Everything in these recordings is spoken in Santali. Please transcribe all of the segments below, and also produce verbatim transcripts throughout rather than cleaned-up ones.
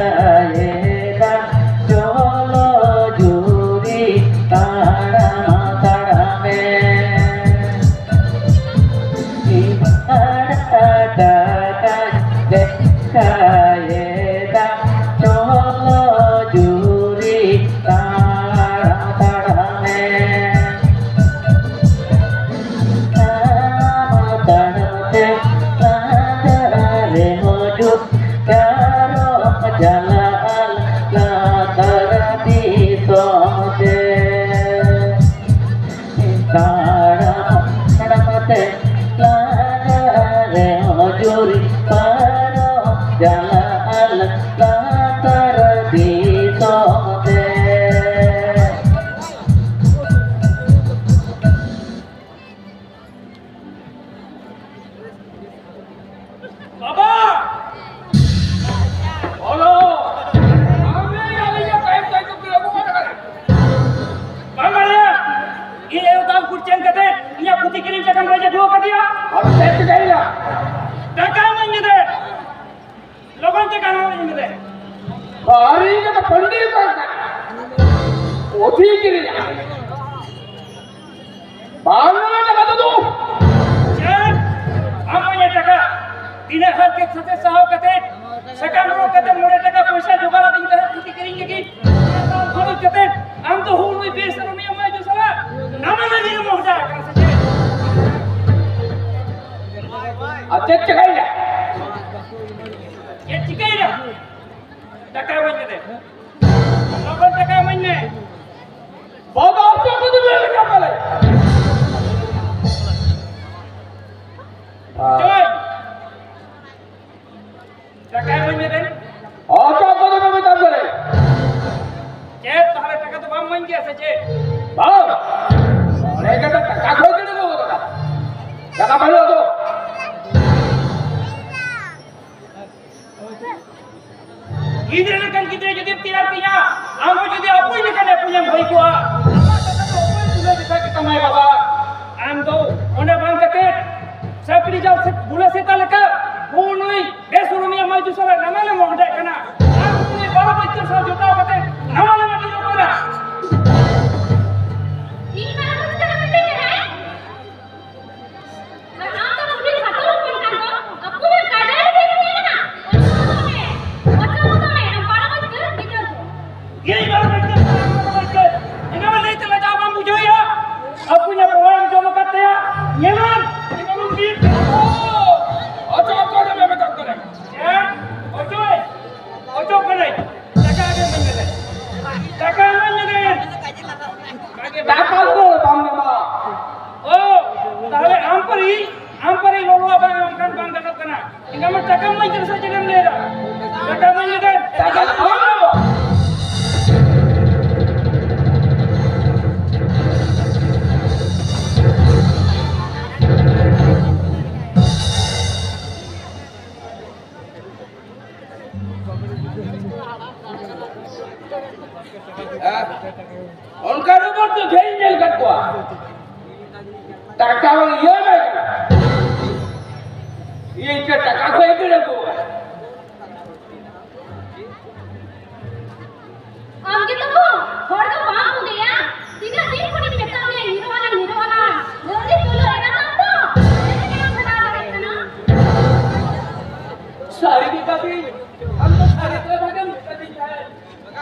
ᱫᱮᱠᱷᱟᱭᱮᱫᱟ ᱪᱚᱞᱚ ᱡᱩᱨᱤ ᱛᱟᱲᱟᱢ ᱛᱟᱲᱟᱢᱮ᱾ ᱤᱧ ᱟᱲᱟᱜ ᱠᱟᱛᱟᱧ ᱫᱮᱠᱷᱟᱭᱮᱫᱟ ᱪᱚᱞᱚ ᱡᱩᱨᱤ ᱛᱟᱲᱟᱢ ᱛᱟᱲᱟᱢᱮ᱾ ᱛᱟᱲᱟᱢ ᱛᱟᱲᱟᱢ ᱛᱮ ᱞᱟᱸᱜᱟ ᱨᱮᱦᱚᱸ ᱡᱩᱨᱤ ᱯᱟᱨᱚᱢ ᱪᱟᱞᱟᱜ ᱞᱟᱛᱟᱨ ᱫᱤᱥᱚᱢ ᱛᱮ᱾ ᱛᱟᱲᱟᱢ ᱛᱟᱲᱟᱢ ᱛᱮ ᱞᱟᱸᱜᱟ ᱨᱮᱦᱚᱸ ᱡᱩᱨᱤ ᱯᱟᱨᱚᱢ ᱪᱟᱞᱟᱜ ᱞᱟᱛᱟᱨ ᱫᱤᱥᱚᱢ ᱛᱮ᱾ ᱵᱟᱵᱟ! ᱵᱚᱞᱚ! ᱟᱢ ᱞᱟᱹᱭ ᱟᱹᱞᱤᱧᱟ ᱛᱟᱭᱚᱢ ᱛᱟᱭᱚᱢ ᱛᱮ ᱟᱹᱜᱩ ᱠᱟᱫᱟ᱾ ᱵᱟᱝ ᱵᱟᱲᱟᱭᱟ? ᱤᱧ ᱟᱭᱳ ᱫᱟᱢ ᱠᱩᱲ ᱪᱮᱱ ᱠᱟᱛᱮ ᱤᱧᱟᱹᱜ ᱯᱩᱛᱷᱤ ᱠᱤᱨᱤᱧ ᱴᱟᱠᱟᱢ ᱨᱮᱡ ᱟᱹᱜᱩ ᱟᱠᱟᱫᱮᱭᱟ᱾ ᱟᱫᱚ ᱪᱮᱫ ᱪᱤᱠᱟᱹᱭᱮᱱᱟ? ᱴᱟᱠᱟ ᱤᱢᱟᱹᱧ ᱢᱮ ᱫᱮ᱾ ᱞᱚᱜᱚᱱ ᱴᱟᱠᱟ ᱤᱢᱟᱹᱧ ᱢᱮ ᱫᱮ᱾ ᱟᱹᱣᱨᱤ ᱠᱟᱛᱮ ᱯᱚᱱᱰᱤᱛ ᱠᱚ ᱠᱟᱱᱟ᱾ ᱯᱩᱛᱷᱤ ᱠᱤᱨᱤᱧ᱾ ᱵᱟᱝ ᱱᱚᱣᱟ ᱴᱟᱠᱟ ᱫᱚ ᱫᱩ᱾ ᱪᱮᱫ? ᱟᱢ ᱚᱱᱟ ᱴᱟᱠᱟ ᱛᱤᱱᱟᱹᱜ ᱦᱟᱨᱠᱮᱛ ᱥᱟᱛᱮ ᱥᱟᱦᱟᱣ ᱠᱟᱛᱮ, ᱥᱟᱠᱟᱢ ᱨᱚᱜ ᱠᱟᱛᱮ ᱢᱚᱬᱮ ᱴᱟᱠᱟ ᱯᱚᱭᱥᱟ ᱡᱚᱜᱟᱲ ᱟᱹᱫᱤᱧ ᱛᱟᱦᱮᱸᱫ ᱯᱩᱛᱷᱤ ᱠᱤᱨᱤᱧ ᱞᱟᱹᱜᱤᱫ᱾ ᱟᱨ ᱵᱟᱝ ᱠᱷᱚᱨᱚᱪ ᱠᱟᱛᱮ ᱟᱢ ᱫᱚ ᱦᱩᱲᱩ ᱵᱮᱥ ᱟᱨ ᱩᱱᱤᱭᱟᱜ ᱢᱟᱹᱭ ᱡᱚᱥᱟᱞᱟ᱾ ᱱᱟᱢᱟ ᱞᱟᱹᱜᱤᱫ ᱮᱢ ᱢᱚᱦᱰᱟ ᱟᱠᱟᱱᱟ ᱥᱮ ᱪᱮᱫ? ᱟᱨ ᱪᱮᱫ ᱪᱮᱠᱟᱭᱮᱱᱟ? ᱪᱮᱫ ᱪᱤᱠᱟᱹᱭᱮᱱᱟ? ᱴᱟᱠᱟ ᱤᱢᱟᱹᱧ ᱢᱮ ᱫᱮ᱾ ᱞᱚᱜᱚᱱ ᱴᱟᱠᱟ ᱤᱢᱟᱹᱧ ᱵᱟᱵᱟ, ᱚᱪᱚᱜ ᱠᱚᱫᱚ ᱵᱮᱱ ᱞᱮᱠᱟ ᱯᱟᱞᱮ᱾ ᱡᱚᱭ᱾ ᱴᱟᱠᱟ ᱤᱢᱟᱹᱧ ᱢᱮ ᱫᱮᱱ᱾ ᱚᱪᱚᱜ ᱠᱚᱫᱚ ᱵᱮᱱ ᱢᱮᱛᱟᱢ ᱠᱟᱱᱟ᱾ ᱪᱮᱫ ᱛᱟᱦᱞᱮ ᱴᱟᱠᱟ ᱫᱚ ᱵᱟᱢ ᱤᱢᱟᱹᱧ ᱜᱮᱭᱟ ᱥᱮ ᱪᱮᱫ? ᱵᱟᱝ᱾ ᱚᱸᱰᱮ ᱜᱮ ᱴᱟᱠᱟ ᱠᱷᱚᱭ ᱠᱮᱫᱟ ᱠᱚ ᱴᱟᱠᱟ᱾ ᱴᱟᱠᱟ ᱵᱟᱹᱱᱩᱜ ᱟᱫᱚ᱾ ᱜᱤᱫᱽᱨᱟᱹ ᱞᱮᱠᱟᱱ ᱜᱤᱫᱽᱨᱟᱹ ᱡᱩᱫᱤᱢ ᱛᱮᱭᱟᱨ ᱛᱤᱧᱟ, ᱟᱢ ᱦᱚᱸ ᱡᱩᱫᱤ ᱟᱹᱯᱩᱭ ᱞᱮᱠᱟᱱ ᱟᱹᱯᱩᱭᱮᱢ ᱦᱩᱭ ᱠᱚᱜᱼᱟ, ᱟᱢᱟᱜ ᱠᱟᱛᱷᱟ ᱫᱚ ᱚᱠᱚᱭ ᱛᱩᱞᱟᱹ ᱡᱚᱠᱷᱟ ᱜᱮᱛᱟᱢᱟᱭ ᱵᱟᱵᱟ? ᱟᱢ ᱫᱚ ᱚᱸᱰᱮ ᱵᱟᱝ ᱠᱟᱛᱮ ᱥᱟᱹᱠᱲᱤ ᱡᱟᱞ ᱥᱮ ᱵᱩᱞᱟᱹ ᱥᱮᱛᱟ ᱞᱮᱠᱟ ᱦᱩ ᱱᱩᱭ ᱵᱮᱥᱩᱨᱩᱢᱤᱭᱟᱹ ᱢᱟᱹᱭ ᱫᱩ ᱥᱟᱞᱟᱜ ᱱᱟᱢᱟᱞᱮᱢ ᱢᱚᱦᱰᱟᱜ ᱠᱟᱱᱟ᱾ ᱟᱨ ᱩᱱᱤ ᱵᱟᱨᱚ ᱵᱟᱡᱮ ᱥᱟᱶ ᱡᱚᱴᱟᱣ ᱠᱟᱛᱮ ᱱᱟᱢᱟᱞᱮᱢ ᱟᱹᱛᱤᱧᱚᱜ ᱠᱟᱱᱟ᱾ ᱤᱧ ᱵᱟᱨᱚ ᱵᱟᱡᱮ ᱠᱟᱱᱟ ᱢᱮᱱᱛᱮ ᱡᱟᱦᱟᱸᱭ? ᱟᱨ ᱟᱢ ᱫᱚ ᱠᱩᱞᱦᱤ ᱵᱷᱟᱛᱚᱨ ᱦᱚᱯᱚᱱ ᱠᱟᱱ ᱫᱚ, ᱟᱹᱯᱩ ᱢᱮ ᱠᱟᱰᱟ ᱨᱮ ᱫᱮᱡ ᱦᱩᱭ ᱟᱠᱟᱱᱟ᱾ ᱚᱪᱚᱜ ᱜᱚᱫᱚᱜ ᱢᱮ, ᱚᱪᱚᱜ ᱜᱚᱫᱚᱜ ᱢᱮ, ᱟᱢ ᱵᱟᱨᱚ ᱵᱟᱡᱮ ᱜᱤᱫᱟᱹᱨ ᱫᱚ᱾ ᱤᱧ ᱵᱟᱨᱚ ᱵᱟᱡᱮ ᱜᱤᱫᱟᱹᱨ, ᱵᱟᱨᱚ ᱵᱟᱡᱮ ᱜᱤᱫᱟᱹᱨ᱾ ᱤᱧ ᱢᱟ ᱞᱟᱹᱭ ᱛᱮ ᱞᱟᱡᱟᱣ ᱵᱟᱢ ᱵᱩᱡᱷᱟᱹᱣᱮᱫᱼᱟ? ᱟᱹᱯᱩ ᱧᱟ ᱯᱚᱣᱟᱭ ᱡᱚᱢ ᱟᱠᱟᱫ ᱛᱟᱭᱟ, ᱧᱮᱞᱟᱢ᱾ ᱤᱧ ᱢᱟ ᱵᱤᱨ ᱚᱪᱚᱜ ᱜᱚᱫᱚᱜ ᱢᱮ ᱢᱮᱛᱟᱢ ᱠᱟᱱᱟ᱾ ᱦᱮᱸ? ᱚᱪᱚᱜ, ᱚᱪᱚᱜ ᱠᱟᱹᱱᱟᱹᱧ᱾ ᱴᱟᱠᱟ ᱟᱹᱜᱩ ᱢᱮ ᱢᱮᱱᱮᱫ᱾ ᱴᱟᱠᱟ ᱟᱹᱜᱩ ᱢᱮ ᱢᱮᱱᱮᱫ᱾ ᱴᱟᱠᱟ ᱫᱚ ᱵᱟᱢ ᱧᱟᱢᱟ᱾ ᱚ, ᱛᱟᱦᱞᱮ ᱟᱢ ᱯᱟᱹᱨᱤ, ᱟᱢ ᱯᱟᱹᱨᱤ ᱞᱚᱞᱚᱣᱟᱜ ᱵᱟᱝ ᱮᱢ ᱠᱷᱟᱱ ᱵᱟᱝ ᱜᱟᱱᱚᱜ ᱠᱟᱱᱟ᱾ ᱮᱱᱠᱷᱟᱱ ᱢᱟ ᱴᱟᱠᱟᱢ ᱤᱢᱟᱹᱧ ᱠᱟᱱᱟ ᱥᱮ ᱪᱮᱫ ᱮᱢ ᱞᱟᱹᱭᱫᱟ? ᱴᱟᱠᱟᱢ ᱤᱢᱟᱹᱧ ᱠᱟᱱᱟ᱾ ᱴᱟᱠᱟ ᱫᱚ ᱵᱟᱢ ᱧᱟᱢᱟ᱾ ᱦᱮᱸ? ᱚᱱᱠᱟ ᱨᱩᱵᱚᱨ ᱫᱚ ᱰᱷᱮᱨ ᱧᱮᱞ ᱠᱟᱫ ᱠᱚᱣᱟ᱾ ᱴᱟᱠᱟ ᱵᱟᱝ ᱤᱭᱟᱹ ᱵᱟᱭ ᱠᱟᱱᱟ᱾ ᱤᱭᱟᱹ ᱤᱱᱠᱟᱹ ᱴᱟᱠᱟ ᱠᱚ ᱤᱫᱤ ᱞᱮᱠᱚ᱾ ᱟᱢ ᱜᱮ ᱛᱟᱵᱚ ᱦᱚᱲ ᱫᱚ ᱵᱟᱢ ᱵᱩᱜᱮᱭᱟ᱾ ᱛᱤᱱᱟᱹᱜ ᱫᱤᱱ ᱠᱷᱚᱱᱤᱧ ᱢᱮᱛᱟᱜ ᱢᱮᱭᱟ, ᱧᱤᱨᱚᱜ ᱟᱞᱟᱝ, ᱧᱤᱨᱚᱜ ᱟᱞᱟᱝ᱾ ᱡᱚᱞᱫᱤ ᱛᱩᱞᱟᱹ ᱮᱱᱟ ᱛᱟᱢ ᱫᱚ᱾ ᱪᱮᱫ ᱮᱢ ᱪᱷᱟᱰᱟᱣ ᱫᱟᱲᱮᱭᱟᱜ ᱠᱟᱱᱟ? ᱥᱟᱹᱨᱤ ᱜᱮ ᱠᱟᱹᱢᱤ, ᱟᱢ ᱫᱚ ᱥᱟᱹᱨᱤ ᱜᱮ ᱵᱷᱟᱜᱮᱢ ᱢᱮᱛᱟᱫᱤᱧ ᱛᱟᱦᱮᱸᱫ᱾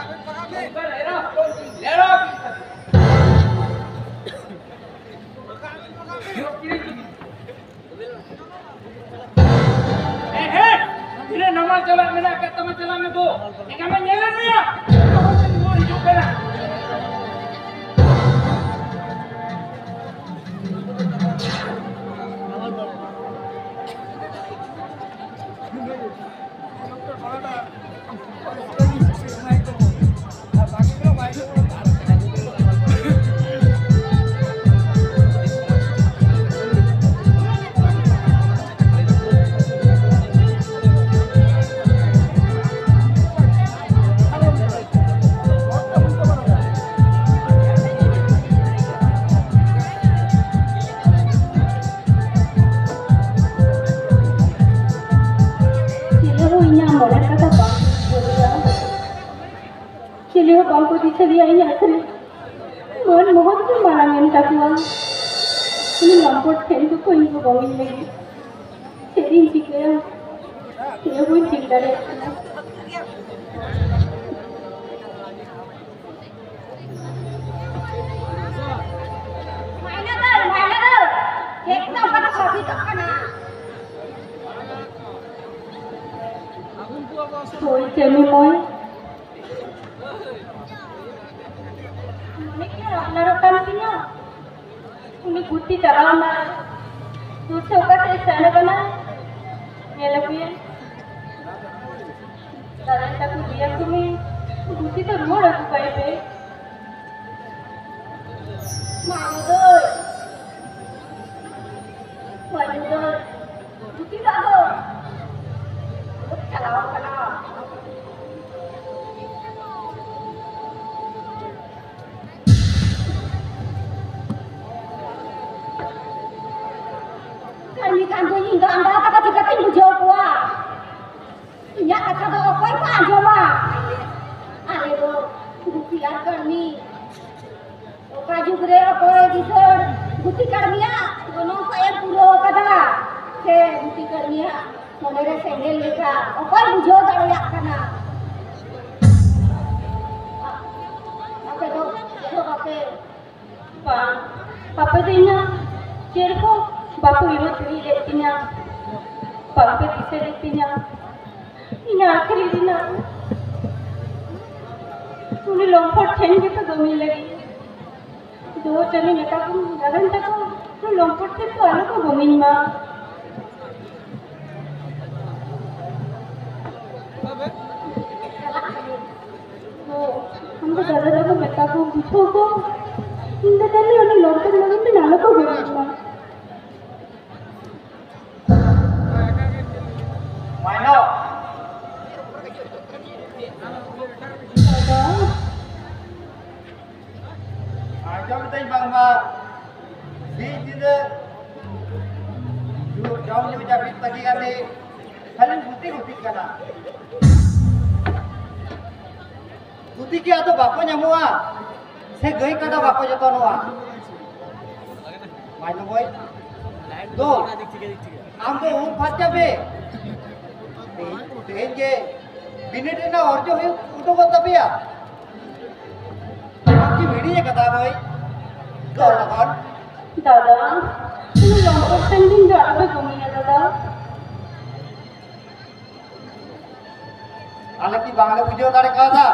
ᱱᱚᱝᱠᱟᱱ ᱮᱨᱟ ᱦᱚᱯᱚᱱ ᱮᱨᱟ᱾ ᱦᱮᱸ, ᱦᱮᱸ, ᱛᱤᱱᱟᱹᱜ ᱱᱟᱢᱟᱞ ᱪᱟᱞᱟᱜ ᱢᱮᱱᱟᱜ ᱟᱠᱟᱫ ᱛᱟᱢᱟ, ᱪᱟᱞᱟᱜ ᱢᱮ ᱜᱳ᱾ ᱮᱱᱠᱷᱟᱱ ᱢᱟ ᱧᱮᱞᱮᱫ ᱢᱮᱭᱟ᱾ ᱨᱮᱭᱟᱜ ᱤᱧ ᱟᱹᱠᱷᱨᱤᱧ ᱢᱟᱹᱱ ᱢᱚᱦᱚᱛ ᱠᱚ ᱢᱟᱲᱟᱝ ᱮᱱ ᱛᱟᱠᱚᱣᱟ᱾ ᱩᱱᱤ ᱞᱚᱢᱯᱚᱴ ᱴᱷᱮᱱ ᱠᱚ ᱠᱚᱧ ᱠᱚ ᱵᱟᱹᱜᱤᱧ ᱞᱟᱹᱜᱤᱫ ᱪᱮᱫ ᱤᱧ ᱪᱤᱠᱟᱹᱭᱟ? ᱪᱮᱫ ᱦᱚᱸ ᱵᱟᱹᱧ ᱴᱷᱤᱠ ᱫᱟᱲᱮᱭᱟᱜ ᱠᱟᱱᱟ᱾ ᱢᱟᱭᱱᱟ ᱫᱟᱹᱭ, ᱢᱟᱭᱱᱟ ᱫᱟᱹᱭ, ᱪᱮᱫ ᱠᱚ ᱚᱱᱠᱟ ᱫᱚ ᱥᱟᱵᱤᱛᱚᱜ ᱠᱟᱱᱟ? ᱦᱳᱭ, ᱪᱮᱢᱤ ᱢᱟᱹᱭ᱾ ᱢᱚᱱᱮ ᱠᱤ ᱟᱯᱱᱟᱨᱚᱜ ᱠᱟᱱ ᱛᱤᱧᱟ? ᱩᱱᱤ ᱜᱩᱛᱤ ᱪᱟᱞᱟᱣ ᱮᱱᱟᱭ᱾ ᱫᱩᱨ ᱥᱮ ᱚᱠᱟ ᱥᱮᱫ ᱮ ᱥᱮᱱ ᱟᱠᱟᱱᱟ? ᱧᱮᱞ ᱟᱹᱜᱩᱭᱟ᱾ ᱫᱟᱫᱟ ᱛᱟᱠᱚ ᱜᱮᱭᱟ ᱠᱚ ᱢᱮ᱾ ᱜᱩᱛᱤ ᱫᱚ ᱨᱩᱣᱟᱹᱲ ᱟᱹᱜᱩ ᱠᱟᱭ ᱯᱮ᱾ ᱢᱟᱭᱱᱟ ᱫᱟᱹᱭ᱾ ᱢᱟᱭᱱᱟ ᱫᱟᱹᱭ᱾ ᱜᱩᱛᱤ ᱫᱚ ᱟᱫᱚ ᱪᱟᱞᱟᱣ ᱟᱠᱟᱱᱟ᱾ ᱟᱨ ᱢᱤᱫ ᱫᱷᱟᱣ ᱫᱚ ᱤᱧ ᱫᱚ ᱟᱸᱫᱷᱟ ᱠᱟᱛᱷᱟ ᱪᱤᱠᱟᱹᱛᱤᱧ ᱵᱩᱡᱷᱟᱹᱣ ᱠᱚᱣᱟ? ᱤᱧᱟᱹᱜ ᱠᱟᱛᱷᱟ ᱫᱚ ᱚᱠᱚᱭ ᱠᱚ ᱟᱸᱡᱚᱢᱟ? ᱟᱞᱮ ᱫᱚ ᱜᱩᱛᱤ ᱟᱨ ᱠᱟᱹᱲᱢᱤ᱾ ᱚᱠᱟ ᱡᱩᱜᱽ ᱨᱮ ᱚᱠᱚᱭ ᱠᱤᱥᱟᱹᱬ ᱜᱩᱛᱤ ᱠᱟᱹᱲᱢᱤᱭᱟᱜ ᱜᱚᱱᱚᱝ ᱠᱚ ᱮᱢ ᱯᱩᱨᱟᱹᱣ ᱠᱟᱫᱟ? ᱥᱮ ᱜᱩᱛᱤ ᱠᱟᱹᱲᱢᱤᱭᱟᱜ ᱢᱚᱱᱮ ᱨᱮ ᱥᱮᱸᱜᱮᱞ ᱞᱮᱠᱟ ᱚᱠᱚᱭ ᱵᱩᱡᱷᱟᱹᱣ ᱫᱟᱲᱮᱭᱟᱜ ᱠᱟᱱᱟ? ᱟᱯᱮ ᱫᱚ ᱪᱮᱫ ᱦᱚᱸ ᱵᱟᱯᱮ ᱵᱟᱝ, ᱟᱯᱮ ᱫᱚ ᱤᱧᱟᱹᱜ ᱪᱮᱫ ᱦᱚᱸ ᱵᱟᱯᱮ ᱩᱭᱦᱟᱹᱨ ᱛᱤᱭᱳᱜ ᱞᱮᱫ ᱛᱤᱧᱟᱹ, ᱵᱟᱯᱮ ᱫᱤᱥᱟᱹ ᱞᱮᱫ ᱛᱤᱧᱟᱹ᱾ ᱤᱧᱟᱹᱜ ᱟᱹᱠᱷᱨᱤᱧ ᱨᱮᱱᱟᱜ ᱩᱱᱤ ᱞᱚᱢᱯᱷᱚᱲ ᱴᱷᱮᱱ ᱜᱮᱯᱮ ᱠᱟᱹᱢᱤ ᱞᱟᱹᱜᱤᱫ᱾ ᱫᱩᱣᱟᱹᱨ ᱪᱟᱹᱞᱩ ᱢᱮᱛᱟ ᱠᱚᱢ, ᱜᱟᱨᱰᱮᱱ ᱛᱟᱠᱚ, ᱩᱱᱤ ᱞᱚᱢᱯᱷᱚᱲ ᱴᱷᱮᱱ ᱫᱚ ᱟᱞᱚ ᱠᱚ ᱠᱟᱹᱢᱤᱧ ᱢᱟ᱾ ᱛᱚ, ᱟᱢ ᱫᱚ ᱫᱟᱫᱟ ᱛᱟᱠᱚ ᱢᱮᱛᱟ ᱠᱚ ᱵᱩᱡᱷᱟᱹᱣ ᱠᱚ᱾ ᱤᱧ ᱫᱚ ᱛᱟᱦᱞᱮ ᱩᱱᱤ ᱞᱚᱢᱯᱷᱚᱲ ᱞᱟᱹᱜᱤᱫ ᱛᱮ ᱟᱞᱚ ᱠᱚ ᱠᱟᱹᱢᱤᱧ ᱢᱟ᱾ ᱢᱟᱭᱱᱟ᱾ ᱫᱟᱫᱟ᱾ ᱟᱸᱡᱚᱢ ᱫᱟᱹᱧ ᱵᱟᱝᱢᱟ ᱢᱤᱫ ᱧᱤᱫᱟᱹ ᱡᱚᱢ ᱧᱩ ᱡᱟᱹᱯᱤᱫ ᱵᱟᱹᱜᱤ ᱠᱟᱛᱮ ᱠᱷᱟᱹᱞᱤ ᱜᱩᱛᱤ ᱜᱩᱛᱤᱜ ᱠᱟᱱᱟ᱾ ᱫᱷᱩᱛᱤ ᱠᱤ ᱟᱫᱚ ᱵᱟᱠᱚ ᱧᱟᱢᱚᱜᱼᱟ? ᱥᱮ ᱜᱟᱹᱭ ᱠᱟᱰᱟ ᱵᱟᱠᱚ ᱡᱚᱛᱚᱱᱚᱜᱼᱟ? ᱢᱟᱭᱱᱚ ᱵᱚᱭ, ᱫᱚ, ᱟᱢ ᱫᱚ ᱩᱢ ᱯᱷᱟᱨᱪᱟ ᱯᱮ᱾ ᱛᱮᱦᱮᱧ, ᱛᱮᱦᱮᱧ ᱜᱮ ᱵᱤᱱᱤᱰ ᱨᱮᱱᱟᱜ ᱚᱨᱡᱚ ᱦᱩᱭᱩᱜ, ᱩᱰᱩᱠᱚᱜ ᱛᱟᱯᱮᱭᱟ᱾ ᱟᱢ ᱠᱤᱢ ᱦᱤᱲᱤᱧ ᱟᱠᱟᱫᱟ ᱢᱟᱹᱭ? ᱫᱚ ᱞᱚᱜᱚᱱ᱾ ᱫᱟᱫᱟ, ᱩᱱᱤ ᱞᱚᱢᱯᱚᱴ ᱴᱷᱮᱱ ᱫᱤᱱ ᱫᱚ ᱟᱞᱚᱯᱮ ᱠᱟᱹᱢᱤᱭᱟ ᱫᱟᱫᱟ᱾ ᱟᱞᱮ ᱠᱤ ᱵᱟᱝᱞᱮ ᱵᱩᱡᱷᱟᱹᱣ ᱫᱟᱲᱮ ᱠᱟᱣᱫᱟ?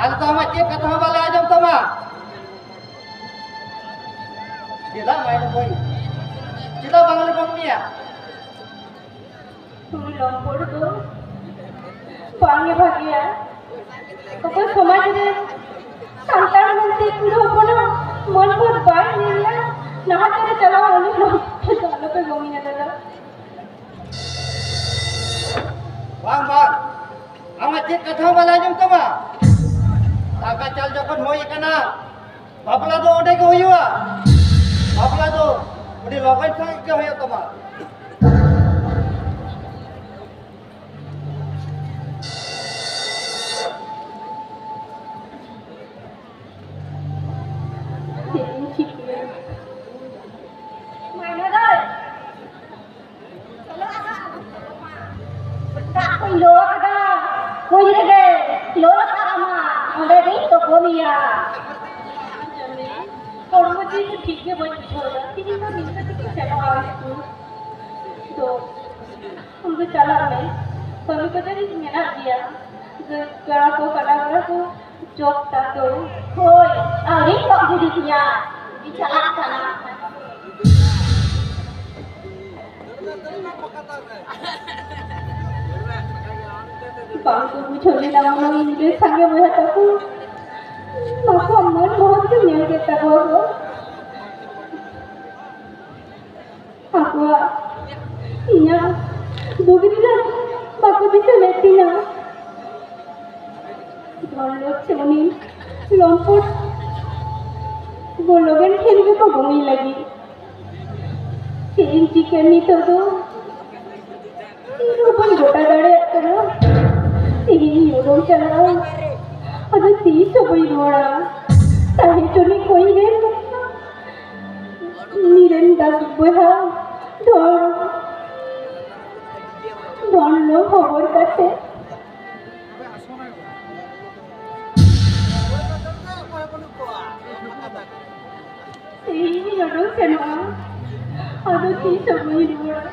ᱟᱞᱮ ᱫᱚ ᱟᱢᱟᱜ ᱪᱮᱫ ᱠᱟᱛᱷᱟ ᱦᱚᱸ ᱵᱟᱞᱮ ᱟᱸᱡᱚᱢ ᱛᱟᱢᱟ᱾ ᱪᱮᱫᱟᱜ ᱢᱟᱭᱱᱚ ᱵᱚᱭ? ᱪᱮᱫᱟᱜ ᱵᱟᱝᱞᱮ ᱜᱚᱝ ᱢᱮᱭᱟ? ᱩᱱᱤ ᱞᱚᱢᱯᱚᱴ ᱫᱚ ᱵᱟᱝ ᱮ ᱵᱷᱟᱜᱮᱭᱟ᱾ ᱚᱠᱚᱭ ᱥᱚᱢᱟᱡᱽ ᱨᱮ ᱥᱟᱱᱛᱟᱲ ᱢᱮᱱᱛᱮ ᱠᱩᱲᱤ ᱦᱚᱯᱚᱱᱟᱜ ᱢᱟᱹᱱ ᱯᱚᱫ ᱵᱟᱭ ᱧᱮᱞᱟ, ᱱᱟᱦᱟᱪᱟᱨᱮ ᱪᱟᱞᱟᱣ ᱩᱱᱤ ᱞᱚᱢᱯᱚᱴ ᱫᱚ ᱟᱞᱚᱯᱮ ᱜᱚᱝ ᱮᱭᱟ ᱫᱟᱫᱟ᱾ ᱵᱟᱝ, ᱵᱟᱝ, ᱟᱢᱟᱜ ᱪᱮᱫ ᱠᱟᱛᱷᱟ ᱦᱚᱸ ᱵᱟᱞᱮ ᱟᱸᱡᱚᱢ ᱛᱟᱢᱟ᱾ ᱫᱟᱠᱟ ᱪᱟᱞ ᱡᱚᱠᱷᱚᱱ ᱦᱩᱭ ᱟᱠᱟᱱᱟ, ᱵᱟᱯᱞᱟ ᱫᱚ ᱚᱸᱰᱮ ᱜᱮ ᱦᱩᱭᱩᱜᱼᱟ᱾ ᱵᱟᱯᱞᱟ ᱫᱚ ᱟᱹᱰᱤ ᱞᱚᱜᱚᱱ ᱥᱟᱺᱦᱤᱡ ᱜᱮ ᱦᱩᱭᱩᱜ ᱛᱟᱢᱟ᱾ ᱪᱮᱫ ᱤᱧ ᱪᱤᱠᱟᱹᱭᱟ? ᱢᱟᱭᱱᱟ ᱫᱟᱹᱭ, ᱫᱟᱜ ᱠᱚᱧ ᱞᱚ ᱟᱠᱟᱫᱟ, ᱠᱩᱧ ᱨᱮᱜᱮ ᱞᱚ ᱨᱟᱠᱟᱵ ᱟᱢᱟ, ᱚᱸᱰᱮ ᱜᱤᱧ ᱛᱩᱯᱩᱱ ᱮᱭᱟ᱾ ᱦᱚᱲᱢᱚ ᱡᱤᱣᱤ ᱫᱚ ᱴᱷᱤᱠ ᱜᱮ ᱵᱟᱹᱧ ᱵᱩᱡᱷᱟᱹᱣ ᱮᱫᱟ, ᱛᱤᱦᱤᱧ ᱫᱚ ᱱᱤᱝᱠᱟᱹ ᱛᱮᱜᱮᱧ ᱥᱮᱱᱚᱜᱼᱟ ᱥᱠᱩᱞ᱾ ᱛᱚ, ᱟᱢ ᱫᱚ ᱪᱟᱞᱟᱜ ᱢᱮ, ᱠᱟᱹᱢᱤ ᱠᱚᱫᱚ ᱢᱮᱱᱟᱜ ᱜᱮᱭᱟ, ᱜᱟᱹᱭ ᱠᱟᱲᱟ ᱠᱚ, ᱠᱟᱰᱟ ᱠᱟᱲᱟ ᱠᱚ ᱡᱚᱜ ᱛᱟᱠᱚ᱾ ᱦᱳᱭ, ᱟᱹᱣᱨᱤ ᱠᱚ ᱟᱹᱜᱩ ᱤᱫᱤᱭᱟ, ᱤᱧ ᱪᱟᱞᱟᱜ ᱠᱟᱱᱟ᱾ ᱵᱟᱝ ᱠᱚ ᱵᱩᱡᱷᱟᱹᱣ ᱞᱮᱫᱟ, ᱚᱱᱟ ᱤᱧ ᱨᱮᱱ ᱥᱟᱸᱜᱮ ᱵᱚᱭᱦᱟ ᱛᱟᱠᱚ ᱵᱟᱠᱚ ᱢᱚᱱ ᱢᱚᱦᱚᱛ ᱠᱚ ᱧᱮᱞ ᱠᱮᱫ ᱛᱟᱠᱚᱣᱟ ᱠᱚ᱾ ᱟᱠᱚᱣᱟᱜ ᱤᱧᱟᱹᱜ ᱫᱩᱠ ᱨᱮᱱᱟᱜ ᱵᱟᱠᱚ ᱫᱤᱥᱟᱹ ᱞᱮᱫ ᱛᱤᱧᱟᱹ᱾ ᱫᱷᱚᱱᱞᱳᱠ ᱥᱮ ᱩᱱᱤ ᱞᱚᱢᱯᱚᱴ ᱵᱚᱞᱞᱚᱵᱮᱱ ᱴᱷᱮᱱ ᱜᱮᱠᱚ ᱜᱚᱝᱤᱧ ᱞᱟᱹᱜᱤᱫ᱾ ᱪᱮᱫ ᱤᱧ ᱪᱤᱠᱟᱹ ᱱᱤᱛᱚᱜ ᱫᱚ? ᱤᱧ ᱦᱚᱸ ᱵᱟᱹᱧ ᱜᱚᱴᱟ ᱫᱟᱲᱮᱭᱟᱜ ᱠᱟᱱᱟ᱾ ᱛᱮᱦᱮᱧ ᱤᱧ ᱩᱰᱩᱝ ᱪᱟᱞᱟᱜᱼᱟ, ᱟᱫᱚ ᱛᱤᱥ ᱦᱚᱸ ᱵᱟᱹᱧ ᱨᱩᱣᱟᱹᱲᱟ᱾ ᱛᱟᱦᱮᱸ ᱦᱚᱪᱚᱱᱤᱡ ᱠᱚ ᱤᱧ ᱨᱮᱱ, ᱤᱧ ᱨᱮᱱ ᱫᱟᱫᱩ ᱵᱚᱭᱦᱟ ᱫᱷᱚᱱ, ᱫᱷᱚᱱ ᱞᱚ ᱦᱚᱵᱚᱨ ᱠᱟᱛᱮ᱾ ᱛᱮᱦᱮᱧ ᱤᱧ ᱩᱰᱩᱝ ᱥᱮᱱᱚᱜᱼᱟ, ᱟᱫᱚ ᱛᱤᱥ ᱦᱚᱸ ᱵᱟᱹᱧ ᱨᱩᱣᱟᱹᱲᱟ᱾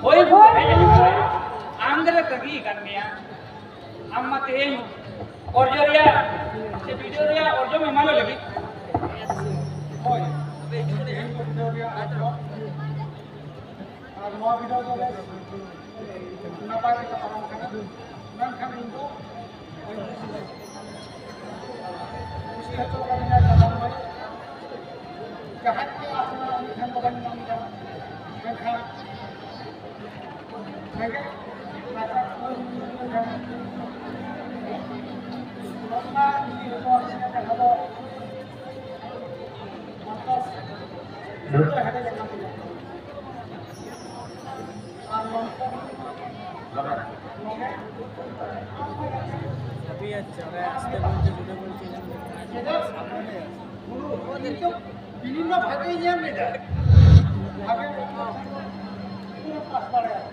ᱦᱳᱭ, ᱦᱳᱭ, ᱟᱢ ᱜᱮᱞᱮ ᱛᱟᱺᱜᱤ ᱟᱠᱟᱫ ᱢᱮᱭᱟ᱾ ᱟᱢ ᱢᱟ ᱛᱮᱦᱮᱧ ᱚᱨᱡᱚ ᱨᱮᱭᱟᱜ ᱥᱮ ᱵᱤᱰᱟᱹᱣ ᱨᱮᱭᱟᱜ ᱚᱨᱡᱚᱢ ᱮᱢᱟ ᱞᱮ ᱞᱟᱹᱜᱤᱫ᱾ ᱦᱳᱭ, ᱛᱮᱦᱮᱧ ᱫᱚ ᱵᱤᱰᱟᱹᱣ ᱨᱮᱭᱟᱜ ᱚᱨᱡᱚ᱾ ᱟᱨ ᱱᱚᱣᱟ ᱵᱤᱰᱟᱹᱣ ᱫᱚ ᱵᱮᱥ ᱱᱟᱯᱟᱭ ᱛᱮᱜᱮ ᱯᱟᱨᱚᱢ ᱠᱟᱱᱟ᱾ ᱢᱮᱱᱠᱷᱟᱱ ᱤᱧ ᱫᱚ ᱠᱩᱥᱤ ᱦᱚᱪᱚ ᱠᱟᱫᱤᱧᱟ ᱡᱟᱱᱟᱢ ᱢᱟᱹᱭ᱾ ᱡᱟᱦᱟᱸᱭ ᱠᱚ ᱟᱥᱲᱟ ᱩᱱᱤ ᱴᱷᱮᱱ ᱫᱚ ᱵᱟᱹᱧ ᱧᱟᱢ ᱮᱫᱟ᱾ ᱢᱮᱱᱠᱷᱟᱱ ᱨᱮᱸᱜᱮᱡ ᱱᱟᱪᱟᱨ ᱠᱚ ᱱᱚᱝᱠᱟ ᱡᱤᱣᱤ ᱦᱚᱲᱢᱚ ᱨᱮ ᱡᱟᱦᱟᱸ ᱫᱚ ᱢᱟᱛᱚ ᱥᱤᱸᱫᱩᱨ ᱦᱮᱰᱮᱡ ᱵᱤᱱᱤᱱ ᱢᱟ ᱵᱷᱟᱜᱮ ᱧᱮᱞ ᱞᱮᱫᱟ, ᱵᱷᱟᱜᱮ ᱯᱟᱥ ᱫᱟᱲᱮᱭᱟᱜᱼᱟ᱾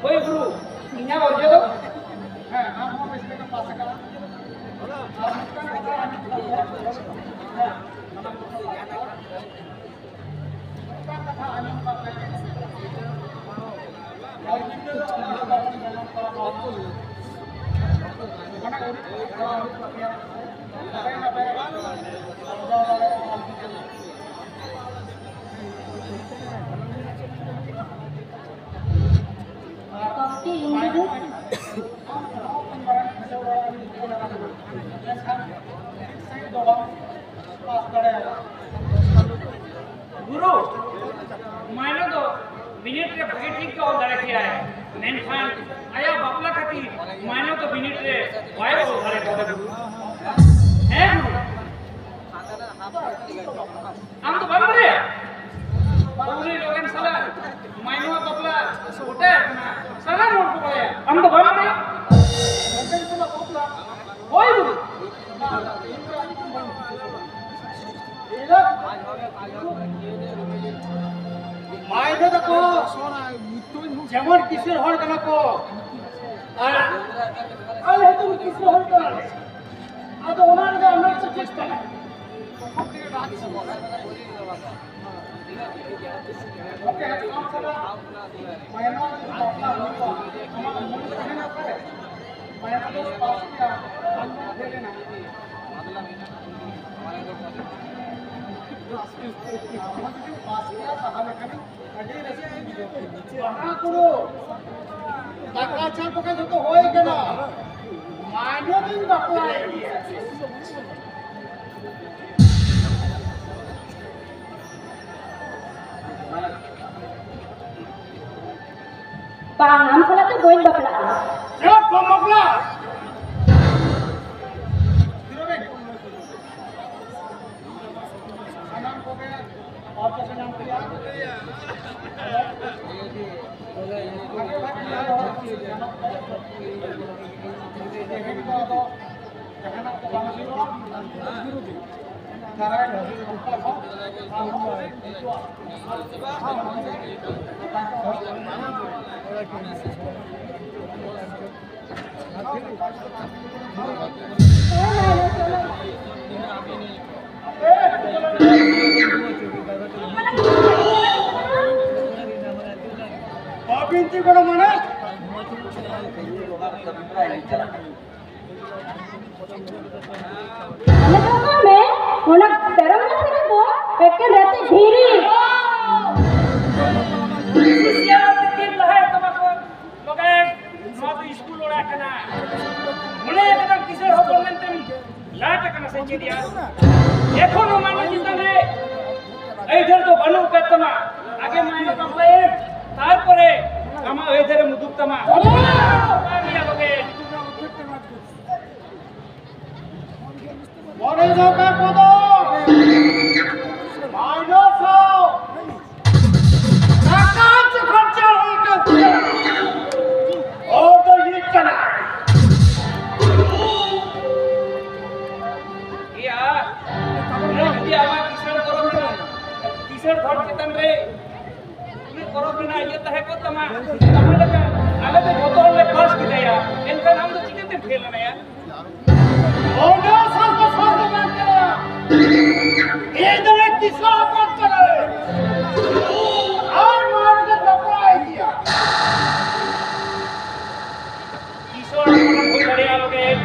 ᱦᱳᱭ ᱜᱩᱨᱩ, ᱤᱧᱟᱹᱜ ᱚᱨᱡᱚ ᱫᱚ, ᱦᱮᱸ, ᱟᱢ ᱦᱚᱸ ᱵᱮᱥ ᱞᱮᱠᱟ ᱯᱟᱥ ᱟᱠᱟᱱᱟ᱾ ᱟᱨ ᱢᱤᱫᱴᱟᱝ ᱠᱟᱛᱷᱟ ᱟᱸᱡᱚᱢ ᱠᱟᱜ ᱢᱮ᱾ ᱦᱮᱸ, ᱢᱤᱫᱴᱟᱝ ᱠᱟᱛᱷᱟ ᱟᱸᱡᱚᱢ ᱠᱟᱜ ᱢᱮ᱾ ᱚᱞ ᱪᱤᱠᱤ ᱫᱚ ᱚᱱᱟ ᱫᱚ ᱵᱟᱵᱚᱱ ᱵᱮᱱᱟᱣ ᱠᱚᱣᱟ, ᱵᱟᱵᱚᱱ ᱚᱱᱟ ᱟᱹᱣᱨᱤ ᱠᱚᱨᱟᱣ ᱦᱩᱭᱩᱜ ᱛᱟᱯᱮᱭᱟ᱾ ᱱᱟᱯᱟᱭ ᱱᱟᱯᱟᱭ ᱚᱞ ᱪᱤᱠᱤ᱾ ᱜᱩᱨᱩ, ᱢᱟᱭᱱᱚ ᱫᱚ ᱵᱤᱱᱤᱰ ᱨᱮ ᱵᱷᱟᱜᱮ ᱴᱷᱤᱠ ᱜᱮ ᱚᱞ ᱫᱟᱲᱮ ᱠᱮᱭᱟᱭ, ᱢᱮᱱᱠᱷᱟᱱ ᱟᱭᱟᱜ ᱵᱟᱯᱞᱟ ᱠᱷᱟᱹᱛᱤᱨ ᱢᱟᱭᱱᱚ ᱫᱚ ᱵᱤᱱᱤᱰ ᱨᱮ ᱵᱟᱭ ᱚᱞ ᱫᱟᱲᱮ ᱠᱟᱣᱫᱟ ᱜᱩᱨᱩ᱾ ᱦᱮᱸ ᱜᱩᱨᱩ᱾ ᱟᱢ ᱫᱚ ᱵᱟᱢ ᱵᱟᱲᱟᱭᱟ? ᱵᱟᱹᱵᱩᱨᱤ ᱞᱚᱜᱮᱱ ᱥᱟᱞᱟᱜ ᱢᱟᱭᱱᱚᱣᱟᱜ ᱵᱟᱯᱞᱟ ᱜᱚᱴᱟ ᱟᱠᱟᱱᱟ, ᱥᱟᱱᱟᱢ ᱦᱚᱲ ᱠᱚ ᱵᱟᱲᱟᱭᱟ, ᱟᱢ ᱫᱚ ᱵᱟᱢ ᱵᱟᱲᱟᱭᱟ? ᱞᱚᱜᱮᱱ ᱥᱟᱞᱟᱜ ᱵᱟᱯᱞᱟ? ᱦᱳᱭ ᱜᱩᱨᱩ᱾ ᱢᱟᱭᱱᱚ ᱛᱟᱠᱚ ᱡᱮᱢᱚᱱ ᱠᱤᱥᱟᱹᱬ ᱦᱚᱲ ᱠᱟᱱᱟ ᱠᱚ, ᱟᱨ ᱟᱞᱮ ᱦᱚᱸ ᱠᱤᱥᱟᱹᱬ ᱦᱚᱲ ᱠᱟᱱᱟᱞᱮ᱾ ᱟᱫᱚ ᱚᱱᱟ ᱨᱮᱫᱚ ᱟᱢᱟᱜ ᱪᱮᱫ ᱠᱟᱱᱟ? ᱜᱚᱢᱠᱮ, ᱟᱢ ᱥᱟᱞᱟᱜ ᱢᱟᱭᱱᱚ ᱡᱩᱫᱤ ᱵᱟᱯᱞᱟ ᱦᱩᱭ ᱠᱚᱜᱼᱟ, ᱟᱢᱟᱜ ᱢᱚᱱᱮ ᱛᱟᱦᱮᱱᱟ ᱚᱠᱟᱨᱮ? ᱢᱟᱭᱱᱚ ᱫᱚ ᱯᱟᱥ ᱠᱮᱭᱟ, ᱟᱢ ᱫᱚ ᱯᱷᱮᱞ ᱮᱱᱟ᱾ ᱟᱢ ᱡᱩᱫᱤᱢ ᱯᱟᱥ ᱠᱮᱭᱟ, ᱛᱟᱦᱚᱞᱮ ᱠᱷᱟᱱ ᱟᱹᱰᱤ ᱨᱟᱹᱥᱠᱟᱹᱧ ᱵᱩᱡᱷᱟᱹᱣ ᱠᱮᱫᱟ᱾ ᱵᱟᱦᱟ ᱠᱩᱲᱩ, ᱫᱟᱠᱟ ᱪᱟ ᱠᱚᱜᱮ ᱡᱷᱚᱛᱚ ᱦᱩᱭ ᱠᱟᱱᱟ᱾ ᱢᱟᱭᱱᱚ ᱫᱚᱧ ᱵᱟᱯᱞᱟᱭᱮᱫ ᱜᱮᱭᱟ᱾ ᱵᱟᱝ, ᱟᱢ ᱥᱟᱞᱟᱜ ᱫᱚ ᱵᱟᱹᱧ ᱵᱟᱯᱞᱟᱜᱼᱟ᱾ ᱪᱮᱫ ᱵᱟᱢ ᱵᱟᱯᱞᱟᱜᱼᱟ? ᱥᱟᱱᱟᱢ ᱠᱚᱜᱮ ᱚᱨᱡᱚ ᱠᱚ ᱧᱟᱢ ᱠᱮᱫᱟ᱾ ᱵᱟᱵᱤᱱ ᱛᱤᱸᱜᱩᱱᱟ ᱢᱟᱱᱮ? ᱚᱱᱟ ᱫᱚ ᱚᱠᱟ ᱢᱮ? ᱚᱱᱟ ᱛᱮᱨᱚ ᱢᱟᱥ ᱨᱮ ᱫᱚ ᱮᱠᱮᱱ ᱨᱟᱛᱮ ᱫᱷᱤᱨᱤ᱾ ᱥᱤᱥᱤᱭᱟᱹ ᱛᱤᱠᱤᱱ ᱞᱟᱦᱟᱭ ᱛᱟᱢᱟ ᱠᱚ, ᱛᱚᱵᱮ ᱱᱚᱣᱟ ᱫᱚ ᱥᱠᱩᱞ ᱚᱲᱟᱜ ᱠᱟᱱᱟ᱾ ᱢᱚᱱᱮ ᱠᱟᱫᱟᱢ ᱠᱤᱥᱟᱹᱬ ᱦᱚᱯᱚᱱ ᱢᱮᱱᱛᱮᱢ ᱞᱟᱴ ᱟᱠᱟᱱᱟ ᱥᱮ ᱪᱮᱫ ᱭᱟ? ᱮᱠᱷᱚᱱ ᱦᱚᱸ ᱢᱟᱹᱱᱢᱤ ᱪᱮᱛᱟᱱ ᱨᱮ ᱟᱹᱭᱫᱟᱹᱨ ᱫᱚ ᱵᱟᱹᱱᱩᱜ ᱟᱠᱟᱫ ᱛᱟᱢᱟ᱾ ᱟᱜᱮ ᱢᱟᱭᱱᱟ ᱵᱟᱯᱞᱟᱭᱮᱢ, ᱛᱟᱨᱯᱚᱨᱮ ᱟᱢᱟᱜ ᱟᱹᱭᱫᱟᱹᱨᱮᱢ ᱩᱫᱩᱜ ᱛᱟᱢᱟ᱾ ᱚᱠᱟ ᱨᱮᱭᱟᱜ ᱞᱚᱜᱮ? ᱢᱚᱬᱮ ᱡᱚᱠᱷᱟ ᱠᱚᱫᱚ ᱢᱟᱭᱱᱟ ᱥᱟᱶ ᱴᱟᱠᱟ ᱡᱚᱠᱷᱚᱱ ᱪᱟᱞ ᱦᱩᱭ ᱠᱟᱱ ᱛᱤᱧᱟ, ᱦᱚᱲ ᱫᱚ ᱤᱧ ᱠᱟᱱᱟ᱾ ᱮᱭᱟ, ᱡᱩᱫᱤ ᱟᱢᱟᱜ ᱠᱤᱥᱟᱹᱬ ᱜᱚᱨᱚᱵ ᱠᱟᱱᱟ, ᱠᱤᱥᱟᱹᱬ ᱦᱚᱲ ᱪᱮᱛᱟᱱ ᱨᱮ ᱩᱱᱟᱹᱜ ᱜᱚᱨᱚᱵ ᱨᱮᱱᱟᱜ ᱤᱭᱟᱹ ᱛᱟᱦᱮᱸ ᱠᱚᱜ ᱛᱟᱢᱟ, ᱛᱟᱦᱚᱞᱮ ᱠᱷᱟᱱ ᱟᱞᱮ ᱫᱚ ᱡᱚᱛᱚ ᱦᱚᱲ ᱞᱮ ᱯᱟᱥ ᱠᱮᱫᱟᱭᱟ, ᱮᱱᱠᱷᱟᱱ ᱟᱢ ᱫᱚ ᱪᱤᱠᱟᱹᱛᱮᱢ ᱯᱷᱮᱞ ᱮᱱᱟᱭᱟ? ᱚᱸᱰᱮ ᱥᱟᱥᱛᱚ ᱥᱟᱥᱛᱚ ᱵᱟᱝ ᱠᱟᱱᱟ᱾ ᱤᱧ ᱫᱚ ᱠᱤᱥᱟᱹᱬ ᱦᱚᱯᱚᱱ ᱠᱟᱱᱟᱭ᱾ ᱟᱨ ᱱᱚᱣᱟ ᱨᱮᱜᱮ ᱵᱟᱯᱞᱟ ᱤᱫᱤᱭᱟ᱾ ᱠᱤᱥᱟᱹᱬ ᱦᱚᱯᱚᱱ ᱦᱩᱭ ᱫᱟᱲᱮᱭᱟᱜ ᱞᱟᱹᱜᱤᱫ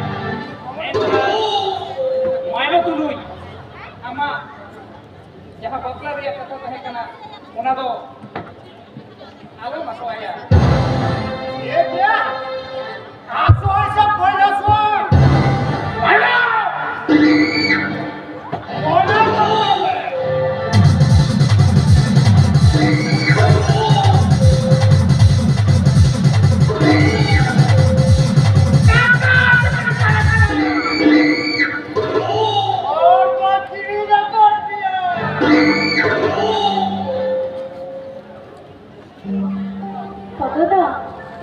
ᱢᱮᱱᱠᱷᱟᱱ ᱢᱟᱭᱱᱟ ᱛᱩᱞᱩᱡ ᱟᱢᱟᱜ ᱡᱟᱦᱟᱸ ᱵᱟᱯᱞᱟ ᱨᱮᱭᱟᱜ ᱠᱟᱛᱷᱟ ᱛᱟᱦᱮᱸ ᱠᱟᱱᱟ, ᱚᱱᱟ ᱫᱚ ᱟᱞᱚᱢ ᱟᱥᱚᱜ ᱟᱭᱟ᱾ ᱪᱮᱫ ᱭᱟ? ᱟᱥᱚᱜ ᱟᱭ ᱥᱮ ᱵᱟᱹᱧ ᱟᱥᱚᱜᱼᱟ? ᱟᱭᱟ! ᱚᱱᱟ ᱫᱚ ᱦᱚᱲ ᱠᱚ ᱠᱤᱨᱤᱧ ᱟᱠᱟᱫ ᱯᱮᱭᱟ᱾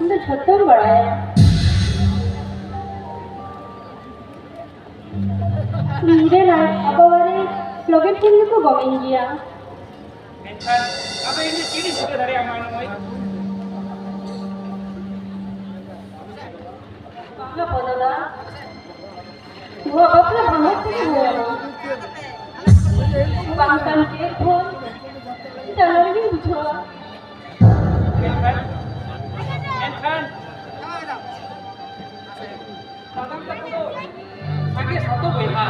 ᱟᱢ ᱫᱚ ᱡᱷᱚᱛᱚᱢ ᱵᱟᱲᱟᱭᱟ᱾ ᱤᱧ ᱨᱮᱱ ᱟᱨ ᱟᱵᱚ ᱵᱟᱨᱮ ᱞᱚᱜᱮ ᱴᱷᱮᱱ ᱜᱮᱠᱚ ᱜᱚᱜ ᱤᱧ ᱜᱮᱭᱟ᱾ ᱢᱮᱱᱠᱷᱟᱱ ᱟᱫᱚ ᱤᱧ ᱫᱚ ᱪᱮᱫ ᱤᱧ ᱪᱤᱠᱟᱹ ᱫᱟᱲᱮᱭᱟᱜᱼᱟ, ᱢᱟ ᱞᱟᱹᱭ ᱢᱮ? ᱵᱟᱝᱟ ᱯᱚᱫᱚ ᱫᱟ, ᱱᱚᱣᱟ ᱵᱟᱯᱞᱟ ᱵᱷᱟᱸᱰᱟᱱ ᱛᱮᱜᱮ ᱦᱩᱭᱩᱜᱼᱟ᱾ ᱵᱟᱝᱠᱷᱟᱱ ᱪᱮᱫ ᱦᱚᱸ ᱡᱟᱞᱟ ᱨᱮᱜᱮᱧ ᱵᱩᱡᱷᱟᱹᱣᱟ᱾ ᱢᱮᱱᱠᱷᱟᱱ, ᱢᱮᱱᱠᱷᱟᱱ ᱥᱟᱱᱟᱢ ᱠᱟᱛᱷᱟ ᱫᱚ ᱥᱟᱸᱜᱮ ᱥᱟᱛᱚ ᱵᱚᱭᱦᱟ,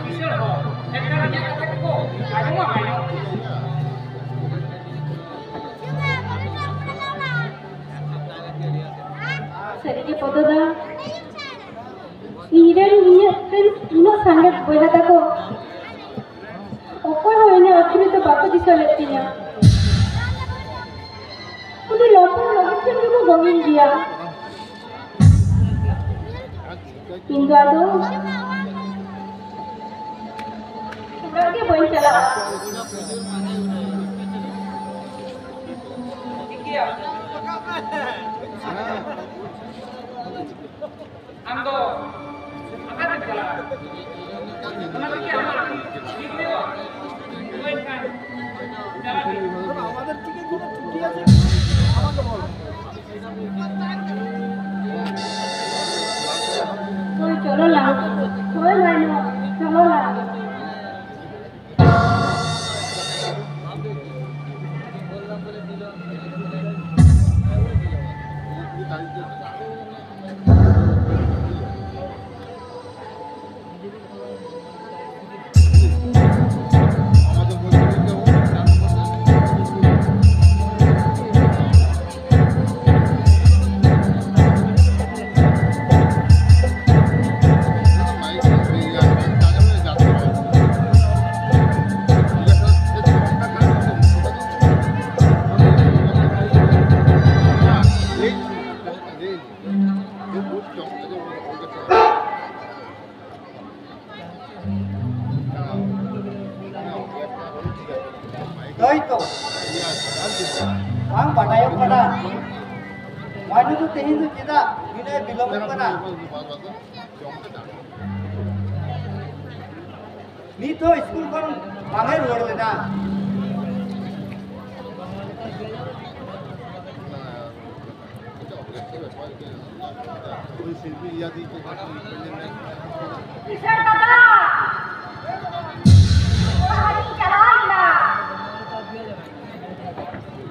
ᱠᱤᱥᱟᱹᱬ ᱦᱚᱲ, ᱮᱱᱠᱷᱟᱱ ᱤᱧᱟᱹᱜ ᱠᱟᱛᱷᱟ ᱠᱚᱠᱚ ᱟᱸᱡᱚᱢᱟ ᱟᱸᱡᱚᱢ᱾ ᱥᱟᱹᱨᱤᱜᱮ ᱯᱚᱫᱚ ᱫᱟ, ᱤᱧᱨᱮᱱ, ᱤᱧᱟᱹᱜ ᱨᱮᱱ ᱩᱱᱟᱹᱜ ᱥᱟᱸᱜᱮ ᱵᱚᱭᱦᱟ ᱛᱟᱠᱚ ᱚᱠᱚᱭ ᱦᱚᱸ ᱤᱧᱟᱹᱜ ᱟᱹᱛᱩ ᱨᱮᱫᱚ ᱵᱟᱠᱚ ᱫᱤᱥᱟᱹ ᱞᱮᱫ ᱛᱤᱧᱟ᱾ ᱩᱱᱤ ᱞᱚᱢᱯᱚᱴ ᱞᱚᱜᱮ ᱴᱷᱮᱱ ᱜᱮᱠᱚ ᱜᱚᱜᱤᱧ ᱜᱮᱭᱟ᱾ ᱤᱧ ᱫᱚ ᱟᱫᱚ ᱚᱲᱟᱜ ᱜᱮ ᱵᱟᱹᱧ ᱪᱟᱞᱟᱜᱼᱟ᱾ ᱟᱢ ᱫᱚ ᱚᱠᱟᱛᱮᱢ ᱪᱟᱞᱟᱜᱼᱟ? ᱚᱱᱟ ᱛᱮᱜᱮ ᱟᱢᱟᱜ ᱴᱷᱤᱠ ᱦᱩᱭᱩᱜᱼᱟ᱾ ᱦᱳᱭ ᱠᱷᱟᱱ ᱪᱟᱞᱟᱜ ᱢᱮ᱾ আমাদের থেকে কোনো ত্রুটি আছে কি? আমাকে বলো। ᱦᱳᱭ, ᱪᱚᱞᱚ ᱞᱟᱝ᱾ ᱦᱳᱭ, ᱢᱟᱭᱱᱟ, ᱪᱚᱞᱚ ᱞᱟᱝ᱾ ᱦᱳᱭ ᱛᱚ᱾ ᱵᱟᱝ ᱵᱟᱰᱟᱭᱚᱜ ᱠᱟᱱᱟ᱾ ᱢᱟᱹᱱᱩ ᱫᱚ ᱛᱮᱦᱮᱧ ᱫᱚ ᱪᱮᱫᱟᱜ ᱱᱤᱱᱟᱹᱜ ᱵᱤᱞᱚᱢᱚᱜ ᱠᱟᱱᱟ? ᱱᱤᱛ ᱦᱚᱸ ᱥᱠᱩᱞ ᱠᱷᱚᱱ ᱵᱟᱝ ᱮ ᱨᱩᱣᱟᱹᱲ ᱞᱮᱱᱟ᱾ ᱠᱤᱥᱟᱹᱬ ᱵᱟᱵᱟ, ᱚᱠᱟ ᱦᱟᱹᱴᱤᱧ ᱪᱟᱞᱟᱣ ᱞᱮᱱᱟ?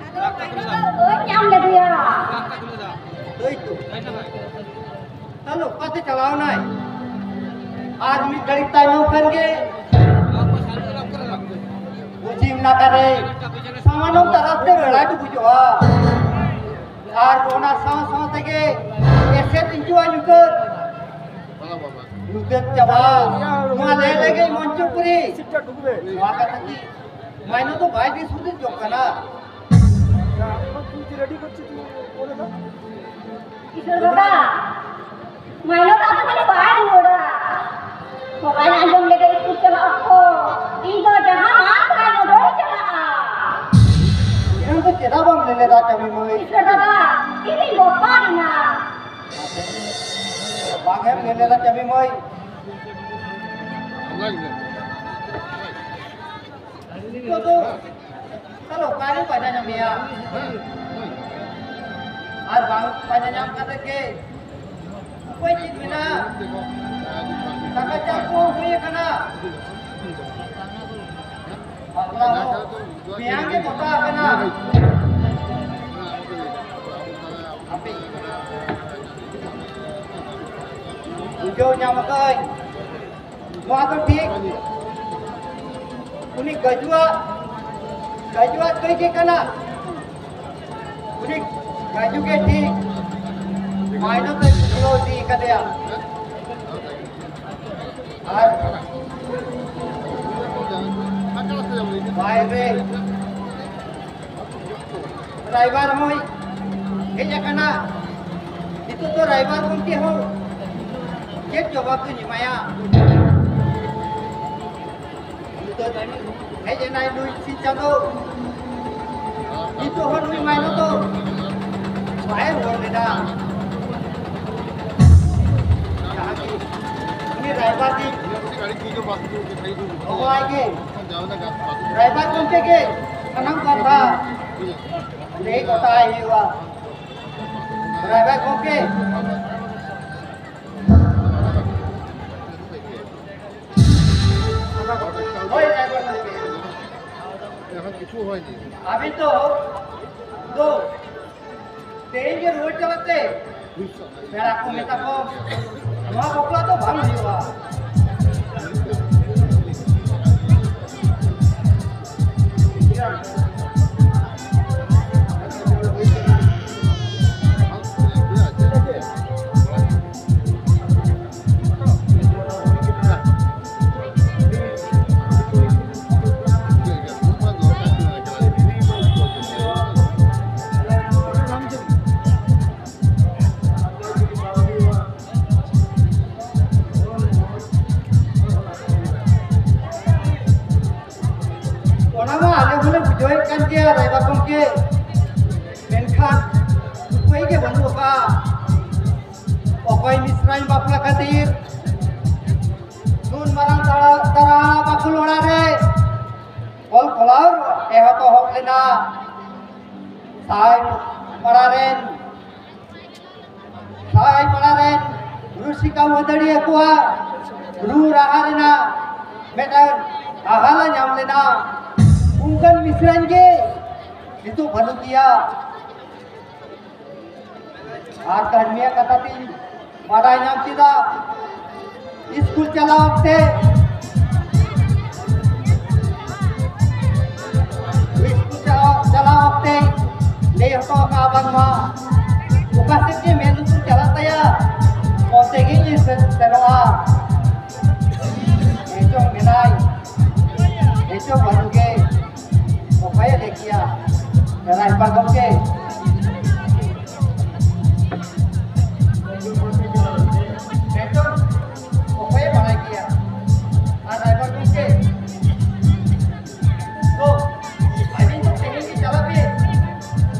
ᱟᱫᱚ ᱯᱟᱸᱡᱟ ᱫᱚ ᱵᱟᱹᱧ ᱧᱟᱢ ᱞᱮᱫᱮᱭᱟ᱾ ᱛᱟᱦᱞᱮ ᱚᱠᱟᱛᱮ ᱪᱟᱞᱟᱣ ᱱᱟᱭ? ᱟᱨ ᱢᱤᱫ ᱜᱷᱟᱹᱲᱤᱡ ᱛᱟᱭᱱᱚᱢ ᱠᱷᱟᱱ ᱜᱮ ᱯᱚᱪᱷᱤᱢ ᱱᱟᱠᱷᱟ ᱨᱮ ᱥᱟᱢᱟᱱᱚᱢ ᱛᱟᱨᱟᱥ ᱛᱮ ᱵᱮᱲᱟᱭ ᱰᱩᱵᱩᱡᱚᱜᱼᱟ᱾ ᱟᱨ ᱚᱱᱟ ᱥᱟᱶ ᱥᱟᱶ ᱛᱮᱜᱮ ᱮᱥᱮᱫ ᱦᱤᱡᱩᱜᱼᱟ ᱧᱩᱛᱟᱹᱛ᱾ ᱧᱩᱛᱟᱹᱛ ᱪᱟᱵᱟ᱾ ᱱᱚᱣᱟ ᱞᱟᱹᱭ ᱞᱟᱹᱜᱤᱫ ᱢᱚᱧᱪᱚᱯᱩᱨᱤ᱾ ᱱᱚᱣᱟ ᱠᱟᱛᱷᱟ ᱠᱤ ᱢᱟᱭᱱᱚ ᱫᱚ ᱵᱟᱭ ᱫᱤᱥ ᱦᱩᱫᱤᱥ ᱡᱚᱝ ᱠᱟᱱᱟ? ᱠᱤᱥᱳᱨ ᱵᱟᱵᱟ, ᱢᱟᱭᱱᱚ ᱫᱚ ᱟᱫᱚ ᱛᱟᱦᱞᱮ ᱵᱟᱭ ᱨᱩᱣᱟᱹᱲᱟ᱾ ᱵᱟᱵᱟᱧ ᱟᱸᱡᱚᱢ ᱞᱮᱫᱟ ᱤᱥᱠᱩᱞ ᱪᱟᱞᱟᱜ ᱚᱠᱛᱚ, ᱤᱧ ᱫᱚ ᱡᱟᱦᱟᱸ ᱢᱟᱱ ᱛᱟᱦᱟᱸ ᱱᱚᱰᱮᱭ ᱪᱟᱞᱟᱜᱼᱟ᱾ ᱤᱧ ᱫᱚ ᱪᱮᱫᱟᱜ ᱵᱟᱢ ᱞᱟᱹᱭ ᱞᱮᱫᱟ ᱪᱟᱹᱵᱤ ᱢᱟᱹᱭ? ᱠᱤᱥᱳᱨ ᱵᱟᱵᱟ, ᱤᱧᱤᱧ ᱵᱚᱛᱚᱨ ᱮᱱᱟ᱾ ᱵᱟᱝ ᱮᱢ ᱞᱟᱹᱭ ᱞᱮᱫᱟ ᱪᱟᱹᱵᱤ ᱢᱟᱹᱭ? ᱱᱤᱛᱚᱜ ᱫᱚ ᱛᱟᱦᱞᱮ ᱚᱠᱟᱨᱮ ᱯᱟᱸᱡᱟ ᱧᱟᱢᱮᱭᱟ? ᱟᱨ ᱵᱟᱝ ᱯᱟᱸᱡᱟ ᱧᱟᱢ ᱠᱟᱛᱮ ᱜᱮ ᱩᱯᱟᱹᱭ ᱪᱮᱫ ᱢᱮᱱᱟᱜᱼᱟ? ᱫᱟᱠᱟ ᱪᱟᱥ ᱠᱚ ᱦᱩᱭ ᱟᱠᱟᱱᱟ, ᱵᱟᱯᱞᱟ ᱦᱚᱸ ᱢᱮᱭᱟᱝ ᱜᱮ ᱜᱚᱴᱟ ᱟᱠᱟᱱᱟ᱾ ᱦᱟᱯᱮ, ᱵᱩᱡᱷᱟᱹᱣ ᱧᱟᱢ ᱟᱠᱟᱫᱟᱹᱧ᱾ ᱱᱚᱣᱟ ᱫᱚ ᱴᱷᱤᱠ ᱩᱱᱤ ᱜᱟᱹᱡᱩᱣᱟᱜ, ᱜᱟᱹᱡᱩᱣᱟᱜ ᱠᱟᱹᱭ ᱜᱮ ᱠᱟᱱᱟ᱾ ᱩᱱᱤ ᱜᱟᱹᱡᱩ ᱜᱮ ᱴᱷᱤᱠ ᱢᱟᱭᱱᱚ ᱛᱮ ᱪᱷᱩᱰᱟᱹᱣ ᱤᱫᱤ ᱠᱟᱫᱮᱭᱟ᱾ ᱟᱨ ᱵᱟᱭᱨᱮ ᱨᱟᱭᱵᱟᱨ ᱦᱚᱸᱭ ᱦᱮᱡ ᱟᱠᱟᱱᱟ᱾ ᱱᱤᱛᱚᱜ ᱫᱚ ᱨᱟᱭᱵᱟᱨ ᱜᱚᱢᱠᱮ ᱦᱚᱸ ᱪᱮᱫ ᱡᱚᱵᱟᱵ ᱫᱚᱧ ᱮᱢᱟᱭᱟ? ᱱᱤᱛᱚᱜ ᱦᱮᱡ ᱮᱱᱟᱭ ᱱᱩᱭ ᱥᱤᱧ ᱪᱟᱸᱫᱚ᱾ ᱱᱤᱛᱚᱜ ᱦᱚᱸ ᱱᱩᱭ ᱢᱟᱭᱱᱚ ᱫᱚ ᱵᱟᱭ ᱨᱩᱣᱟᱹᱲ ᱞᱮᱫᱟ᱾ ᱡᱟᱦᱟᱸ ᱜᱮ ᱩᱱᱤ ᱨᱟᱭᱵᱟᱨ ᱜᱮ ᱦᱚᱦᱚᱣᱟᱭ ᱜᱮ, ᱨᱟᱭᱵᱟᱨ ᱜᱚᱢᱠᱮ ᱜᱮ ᱥᱟᱱᱟᱢ ᱠᱟᱛᱷᱟ ᱞᱟᱹᱭ ᱜᱚᱴᱟᱭ ᱦᱩᱭᱩᱜᱼᱟ᱾ ᱨᱟᱭᱵᱟᱨ ᱜᱚᱢᱠᱮ᱾ ᱦᱳᱭ, ᱨᱟᱭᱵᱟᱨ ᱜᱚᱢᱠᱮ᱾ ᱟᱹᱵᱤᱱ ᱫᱚ, ᱫᱚ ᱛᱮᱦᱮᱧ ᱜᱮ ᱨᱩᱣᱟᱹᱲ ᱪᱟᱞᱟᱜ ᱛᱮ ᱯᱮᱲᱟ ᱠᱚ ᱢᱮᱛᱟ ᱠᱚ, ᱱᱚᱣᱟ ᱵᱟᱯᱞᱟ ᱫᱚ ᱵᱟᱝ ᱦᱩᱭᱩᱜᱼᱟ᱾ ᱚᱱᱟ ᱢᱟ ᱟᱞᱮ ᱦᱚᱸᱞᱮ ᱵᱩᱡᱷᱟᱹᱣᱮᱫ ᱠᱟᱱ ᱜᱮᱭᱟ ᱨᱟᱭᱵᱟᱨ ᱜᱚᱢᱠᱮ, ᱢᱮᱱᱠᱷᱟᱱ ᱩᱯᱟᱹᱭ ᱜᱮ ᱵᱟᱹᱱᱩᱜ ᱟᱠᱟᱫᱼᱟ᱾ ᱚᱠᱚᱭ ᱢᱤᱥᱨᱟᱧ ᱵᱟᱯᱞᱟ ᱠᱷᱟᱹᱛᱤᱨ ᱱᱩᱱ ᱢᱟᱨᱟᱝ ᱛᱟᱲᱟ-, ᱛᱟᱨᱟ ᱵᱟᱠᱷᱳᱞ ᱚᱲᱟᱜ ᱨᱮ ᱚᱞ ᱠᱚᱞᱟᱣ ᱮᱦᱚᱵ ᱮᱦᱚᱵ ᱞᱮᱱᱟ᱾ ᱥᱟᱭ ᱯᱟᱲᱟ ᱨᱮᱱ ᱥᱟᱭ ᱯᱟᱲᱟ ᱨᱮᱱ ᱨᱩᱥᱤᱠᱟ ᱢᱟᱹᱫᱟᱹᱲᱤᱭᱟᱹ ᱠᱚᱣᱟᱜ ᱨᱩ ᱨᱟᱦᱟ ᱨᱮᱱᱟᱜ ᱢᱤᱫᱴᱟᱝ ᱦᱟᱦᱟᱞᱟ ᱧᱟᱢ ᱞᱮᱱᱟ᱾ ᱚᱱᱠᱟᱱ ᱢᱤᱥᱨᱟᱧ ᱜᱮ ᱱᱤᱛᱚᱜ ᱵᱟᱹᱱᱩᱜ ᱜᱮᱭᱟ᱾ ᱟᱨ ᱠᱟᱹᱦᱱᱤᱭᱟᱜ ᱠᱟᱛᱷᱟ ᱛᱤᱧ ᱵᱟᱰᱟᱭ ᱧᱟᱢ ᱠᱮᱫᱟ, ᱥᱠᱩᱞ ᱪᱟᱞᱟᱣ ᱚᱠᱛᱮ, ᱥᱠᱩᱞ ᱪᱟᱞᱟᱣ, ᱪᱟᱞᱟᱣ ᱚᱠᱛᱮ ᱞᱟᱹᱭ ᱦᱚᱴᱚ ᱠᱟᱜᱼᱟ ᱵᱟᱝᱢᱟ ᱚᱠᱟ ᱥᱮᱫ ᱜᱮ ᱢᱮᱫ ᱞᱩᱛᱩᱨ ᱪᱟᱞᱟᱜ ᱛᱟᱭᱟ, ᱚᱱᱛᱮ ᱜᱮ ᱤᱧ ᱥᱮ-, ᱥᱮᱱᱚᱜᱼᱟ᱾ ᱦᱮᱸ ᱪᱚᱝ ᱢᱮᱱᱟᱭ, ᱦᱮᱸ ᱪᱚᱝ ᱵᱟᱹᱱᱩᱜ ᱜᱮ, ᱚᱠᱚᱭᱮ ᱞᱟᱹᱭ ᱠᱮᱭᱟ? ᱨᱟᱭᱵᱟᱨ ᱜᱚᱢᱠᱮ᱾ ᱦᱮᱸ ᱪᱚᱝ, ᱚᱠᱚᱭᱮ ᱵᱟᱲᱟᱭ ᱠᱮᱭᱟ? ᱟᱨ ᱨᱟᱭᱵᱟᱨ ᱜᱚᱢᱠᱮ, ᱛᱚ, ᱟᱹᱵᱤᱱ ᱫᱚ ᱛᱮᱦᱮᱧ ᱜᱮ ᱪᱟᱞᱟᱜ ᱵᱤᱱ᱾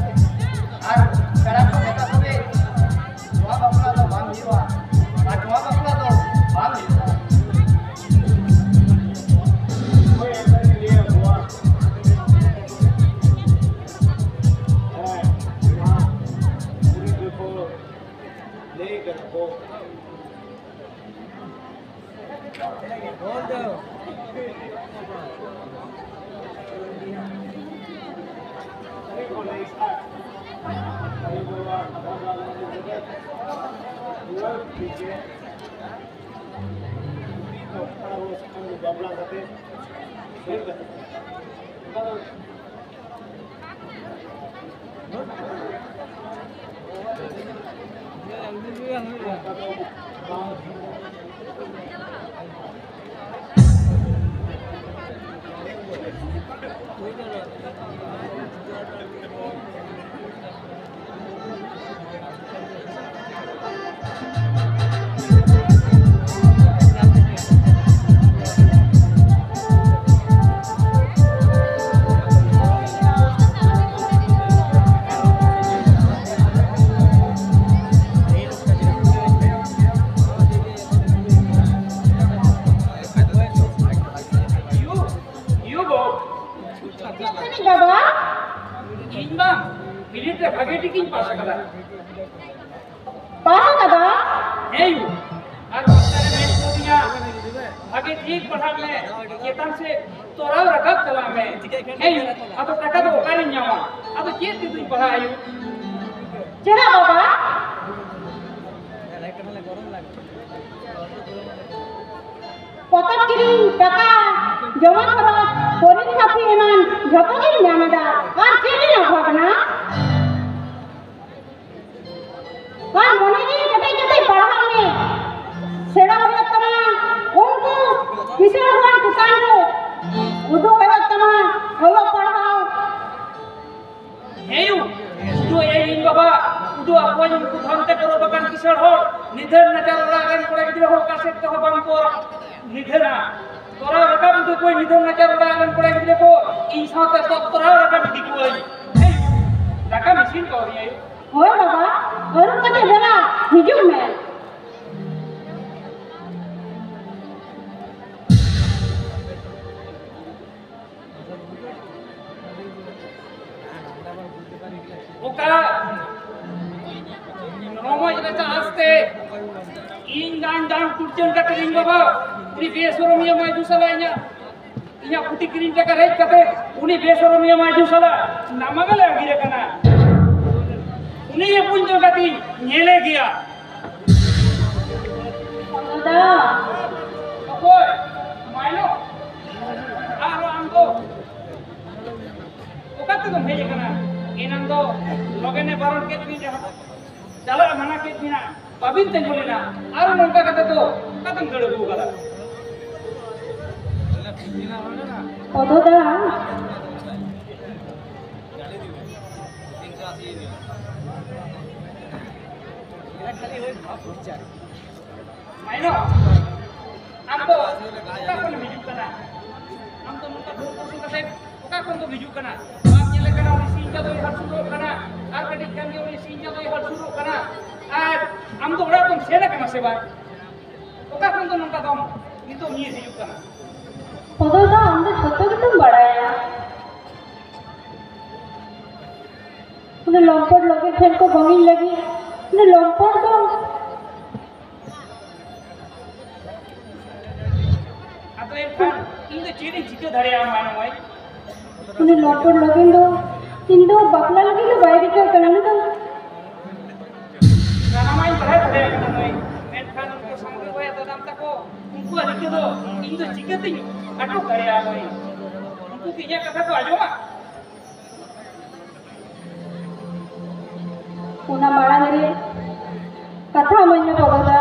ᱟᱨ ᱯᱮᱲᱟ ᱠᱚ ᱤᱭᱩ, ᱤᱭᱩ ᱜᱳ᱾ ᱪᱮᱫ ᱠᱟᱹᱢᱤ ᱵᱟᱵᱟ? ᱤᱧ ᱢᱟ ᱵᱤᱱᱤᱰ ᱨᱮ ᱵᱷᱟᱜᱮ ᱴᱷᱤᱠ ᱤᱧ ᱯᱟᱥ ᱟᱠᱟᱫᱟ᱾ ᱯᱟᱥ ᱟᱠᱟᱫᱟ? ᱦᱮᱸ ᱭᱩ, ᱟᱨ ᱢᱟᱥᱴᱟᱨ ᱮ ᱢᱮᱱ ᱦᱚᱴᱚ ᱟᱹᱫᱤᱧᱟ, ᱵᱷᱟᱜᱮ ᱴᱷᱤᱠ ᱯᱟᱲᱦᱟᱜ ᱢᱮ, ᱪᱮᱛᱟᱱ ᱥᱮᱫ ᱛᱚᱨᱟᱣ ᱨᱟᱠᱟᱵ ᱪᱟᱞᱟᱜ ᱢᱮ᱾ ᱦᱮᱸ ᱭᱩ, ᱟᱫᱚ ᱴᱟᱠᱟ ᱫᱚ ᱚᱠᱟᱨᱤᱧ ᱧᱟᱢᱟ? ᱟᱫᱚ ᱪᱮᱫ ᱛᱮᱫᱚᱧ ᱯᱟᱲᱦᱟᱜᱼᱟ ᱭᱩ? ᱪᱮᱫᱟᱜ ᱵᱟᱵᱟ? ᱯᱚᱛᱚᱵ ᱠᱤᱨᱤᱧ, ᱴᱟᱠᱟ, ᱡᱚᱢᱟ ᱠᱷᱚᱨᱚᱪ, ᱯᱚᱨᱤᱠᱠᱷᱟ ᱯᱷᱤ ᱮᱢᱟᱱ ᱡᱷᱚᱛᱚ ᱜᱤᱧ ᱧᱟᱢ ᱮᱫᱟ᱾ ᱟᱨ ᱪᱮᱫ ᱤᱧ ᱚᱵᱷᱟᱵᱽ ᱮᱱᱟ? ᱟᱨ ᱢᱚᱱᱮ ᱡᱤᱣᱤ ᱠᱮᱴᱮᱡ ᱠᱟᱛᱮ ᱯᱟᱲᱦᱟᱜ ᱢᱮ᱾ ᱥᱮᱬᱟ ᱦᱩᱭᱩᱜ ᱛᱟᱢᱟ ᱩᱱᱠᱩ ᱠᱤᱥᱟᱹᱬ ᱦᱚᱲ ᱪᱮᱛᱟᱱ ᱨᱮ᱾ ᱩᱫᱩᱜ ᱦᱩᱭᱩᱜ ᱛᱟᱢᱟ ᱚᱞᱚᱜ ᱯᱟᱲᱦᱟᱣ᱾ ᱦᱮᱸ ᱭᱩ, ᱩᱫᱩᱜ ᱮᱭ ᱤᱧ ᱵᱟᱵᱟ, ᱩᱫᱩᱜ ᱟᱠᱚᱣᱟᱹᱧ ᱩᱱᱠᱩ ᱫᱷᱚᱱ ᱛᱮ ᱜᱚᱨᱚᱵ ᱟᱠᱟᱱ ᱠᱤᱥᱟᱹᱬ ᱦᱚᱲ, ᱱᱤᱫᱷᱟᱹᱱ ᱱᱟᱪᱟᱨ ᱚᱲᱟᱜ ᱨᱮᱱ ᱠᱚᱲᱟ ᱜᱤᱫᱽᱨᱟᱹ ᱦᱚᱸ ᱚᱠᱟ ᱥᱮᱫ ᱛᱮᱦᱚᱸ ᱵᱟᱝ ᱠᱚ ᱱᱤᱫᱷᱟᱹᱱᱟ᱾ ᱛᱚᱨᱟᱣ ᱨᱟᱠᱟᱵ ᱤᱫᱤ ᱠᱚᱣᱟᱹᱧ ᱱᱤᱫᱷᱟᱹᱱ ᱱᱟᱪᱟᱨ ᱚᱲᱟᱜ ᱨᱮᱱ ᱠᱚᱲᱟ ᱜᱤᱫᱽᱨᱟᱹ ᱠᱚ, ᱤᱧ ᱥᱟᱶᱛᱮ ᱛᱚ-, ᱛᱚᱨᱟᱣ ᱨᱟᱠᱟᱵ ᱤᱫᱤ ᱠᱚᱣᱟᱹᱧ᱾ ᱦᱮᱸ ᱭᱩ, ᱫᱟᱠᱟᱢ ᱤᱥᱤᱱ ᱠᱚ ᱟᱹᱣᱨᱤᱭᱟ ᱭᱩ? ᱦᱳᱭ ᱵᱟᱵᱟ, ᱟᱹᱨᱩᱵ ᱠᱟᱛᱮ ᱫᱮᱞᱟ, ᱦᱤᱡᱩᱜ ᱢᱮ᱾ ᱚᱠᱟ ᱨᱚᱢᱚᱡ ᱨᱮ ᱪᱟᱥ ᱛᱮ ᱤᱧ ᱜᱟᱱ ᱜᱟᱱ ᱠᱩᱲᱪᱟᱹᱱ ᱠᱟᱛᱮ ᱤᱧ ᱵᱟᱵᱟ ᱩᱱᱤ ᱵᱮᱥᱚᱨᱚᱢᱤᱭᱟᱹ ᱢᱟᱹᱭᱡᱩ ᱥᱟᱞᱟᱜ ᱤᱧᱟᱹᱜ, ᱤᱧᱟᱹᱜ ᱯᱩᱛᱷᱤ ᱠᱤᱨᱤᱧ ᱴᱟᱠᱟ ᱨᱮᱡ ᱠᱟᱛᱮ, ᱩᱱᱤ ᱵᱮᱥᱚᱨᱚᱢᱤᱭᱟᱹ ᱢᱟᱹᱭᱡᱩ ᱥᱟᱞᱟᱜ ᱱᱟᱢᱟᱢᱮ ᱞᱮ ᱟᱹᱜᱤᱨ ᱟᱠᱟᱱᱟ᱾ ᱩᱱᱤ ᱦᱚᱯᱚᱱ ᱫᱚ ᱠᱟᱹᱴᱤᱡ ᱧᱮᱞᱮ ᱜᱮᱭᱟ᱾ ᱫᱟ᱾ ᱚᱠᱚᱭ? ᱢᱟᱭᱱᱚ? ᱟᱨᱦᱚᱸ ᱟᱢ ᱫᱚ? ᱚᱠᱟ ᱛᱮᱫᱚᱢ ᱦᱮᱡ ᱟᱠᱟᱱᱟ? ᱮᱱᱟᱝ ᱫᱚ ᱞᱚᱜᱮᱱᱮ ᱵᱟᱨᱚᱱ ᱠᱮᱫ ᱵᱤᱱ ᱨᱮᱦᱚᱸ, ᱪᱟᱞᱟᱜ ᱢᱟᱱᱟ ᱠᱮᱫ ᱵᱤᱱᱟ, ᱵᱟᱵᱤᱱ ᱛᱤᱸᱜᱩ ᱞᱮᱱᱟ᱾ ᱟᱨ ᱱᱚᱝᱠᱟ ᱠᱟᱛᱮ ᱫᱚ ᱚᱠᱟᱛᱮᱢ ᱫᱟᱹᱲ ᱟᱹᱜᱩ ᱟᱠᱟᱫᱟ? ᱯᱚᱫᱚ ᱫᱟ᱾ ᱢᱟᱭᱱᱚ, ᱟᱢ ᱫᱚ ᱚᱠᱟ ᱠᱷᱚᱱ ᱮᱢ ᱦᱤᱡᱩᱜ ᱠᱟᱱᱟ? ᱟᱢ ᱫᱚ ᱱᱚᱝᱠᱟ ᱫᱷᱩᱨ ᱯᱚᱥᱩ ᱠᱟᱛᱮ ᱚᱠᱟ ᱠᱷᱚᱱ ᱫᱚᱢ ᱦᱤᱡᱩᱜ ᱠᱟᱱᱟ? ᱵᱟᱢ ᱧᱮᱞᱮ ᱠᱟᱱᱟ, ᱩᱱᱤ ᱥᱤᱧ ᱪᱟᱸᱫᱚᱭ ᱦᱟᱹᱥᱩᱨᱚᱜ ᱠᱟᱱᱟ, ᱟᱨ ᱠᱟᱹᱴᱤᱡ ᱠᱷᱟᱱ ᱜᱮ ᱩᱱᱤ ᱥᱤᱧ ᱪᱟᱸᱫᱚᱭ ᱦᱟᱹᱥᱩᱨᱚᱜ ᱠᱟᱱᱟ᱾ ᱟᱨ ᱟᱢ ᱫᱚ ᱚᱲᱟᱜ ᱫᱚᱢ ᱥᱮᱱ ᱟᱠᱟᱱᱟ ᱥᱮ ᱵᱟᱝ? ᱚᱠᱟ ᱠᱷᱚᱱ ᱫᱚ ᱱᱚᱝᱠᱟ ᱫᱚᱢ ᱱᱤᱛᱚᱜ ᱧᱤᱨ ᱦᱤᱡᱩᱜ ᱠᱟᱱᱟ? ᱯᱚᱫᱚ ᱫᱟ, ᱟᱢ ᱫᱚ ᱡᱷᱚᱛᱚ ᱜᱮᱛᱚᱢ ᱵᱟᱲᱟᱭᱟ᱾ ᱩᱱᱤ ᱞᱚᱢᱯᱚᱴ ᱞᱚᱜᱮ ᱴᱷᱮᱱ ᱠᱚ ᱵᱚᱸᱜᱤᱧ ᱞᱟᱹᱜᱤᱫ, ᱩᱱᱤ ᱞᱚᱢᱯᱚᱴ ᱫᱚ ᱟᱫᱚ ᱮᱱᱠᱷᱟᱱ ᱤᱧ ᱫᱚ ᱪᱮᱫ ᱤᱧ ᱪᱤᱠᱟᱹ ᱫᱟᱲᱮᱭᱟᱜᱼᱟ, ᱢᱟᱱᱚ ᱢᱟᱹᱭ? ᱩᱱᱤ ᱞᱚᱢᱯᱚᱴ ᱞᱚᱜᱮᱱ ᱫᱚ ᱤᱧ ᱫᱚ ᱵᱟᱯᱞᱟ ᱞᱟᱹᱜᱤᱫ ᱫᱚ ᱵᱟᱭ ᱨᱤᱠᱟᱹ ᱠᱟᱱᱟ, ᱩᱱᱤ ᱫᱚ᱾ ᱥᱟᱱᱟᱢᱟᱜ ᱤᱧ ᱵᱟᱲᱟᱭ ᱫᱟᱲᱮᱭᱟᱜ ᱠᱟᱱᱟ, ᱢᱟᱹᱭ, ᱢᱮᱱᱠᱷᱟᱱ ᱩᱱᱠᱩ ᱥᱟᱸᱜᱮ ᱵᱚᱭᱦᱟ ᱫᱟᱫᱟᱢ ᱛᱟᱠᱚ, ᱩᱱᱠᱩᱣᱟᱜ ᱨᱤᱠᱟᱹ ᱫᱚ ᱤᱧ ᱫᱚ ᱪᱤᱠᱟᱹᱛᱤᱧ ᱟᱴᱚᱠ ᱫᱟᱲᱮᱭᱟᱜᱼᱟ, ᱢᱟᱹᱭ? ᱩᱱᱠᱩ ᱠᱤ ᱤᱧᱟᱹᱜ ᱠᱟᱛᱷᱟ ᱠᱚ ᱟᱸᱡᱚᱢᱟ? ᱚᱱᱟ ᱢᱟᱲᱟᱝ ᱨᱮ ᱠᱟᱛᱷᱟ ᱤᱢᱟᱹᱧ ᱢᱮ, ᱯᱚᱫᱚ ᱫᱟ᱾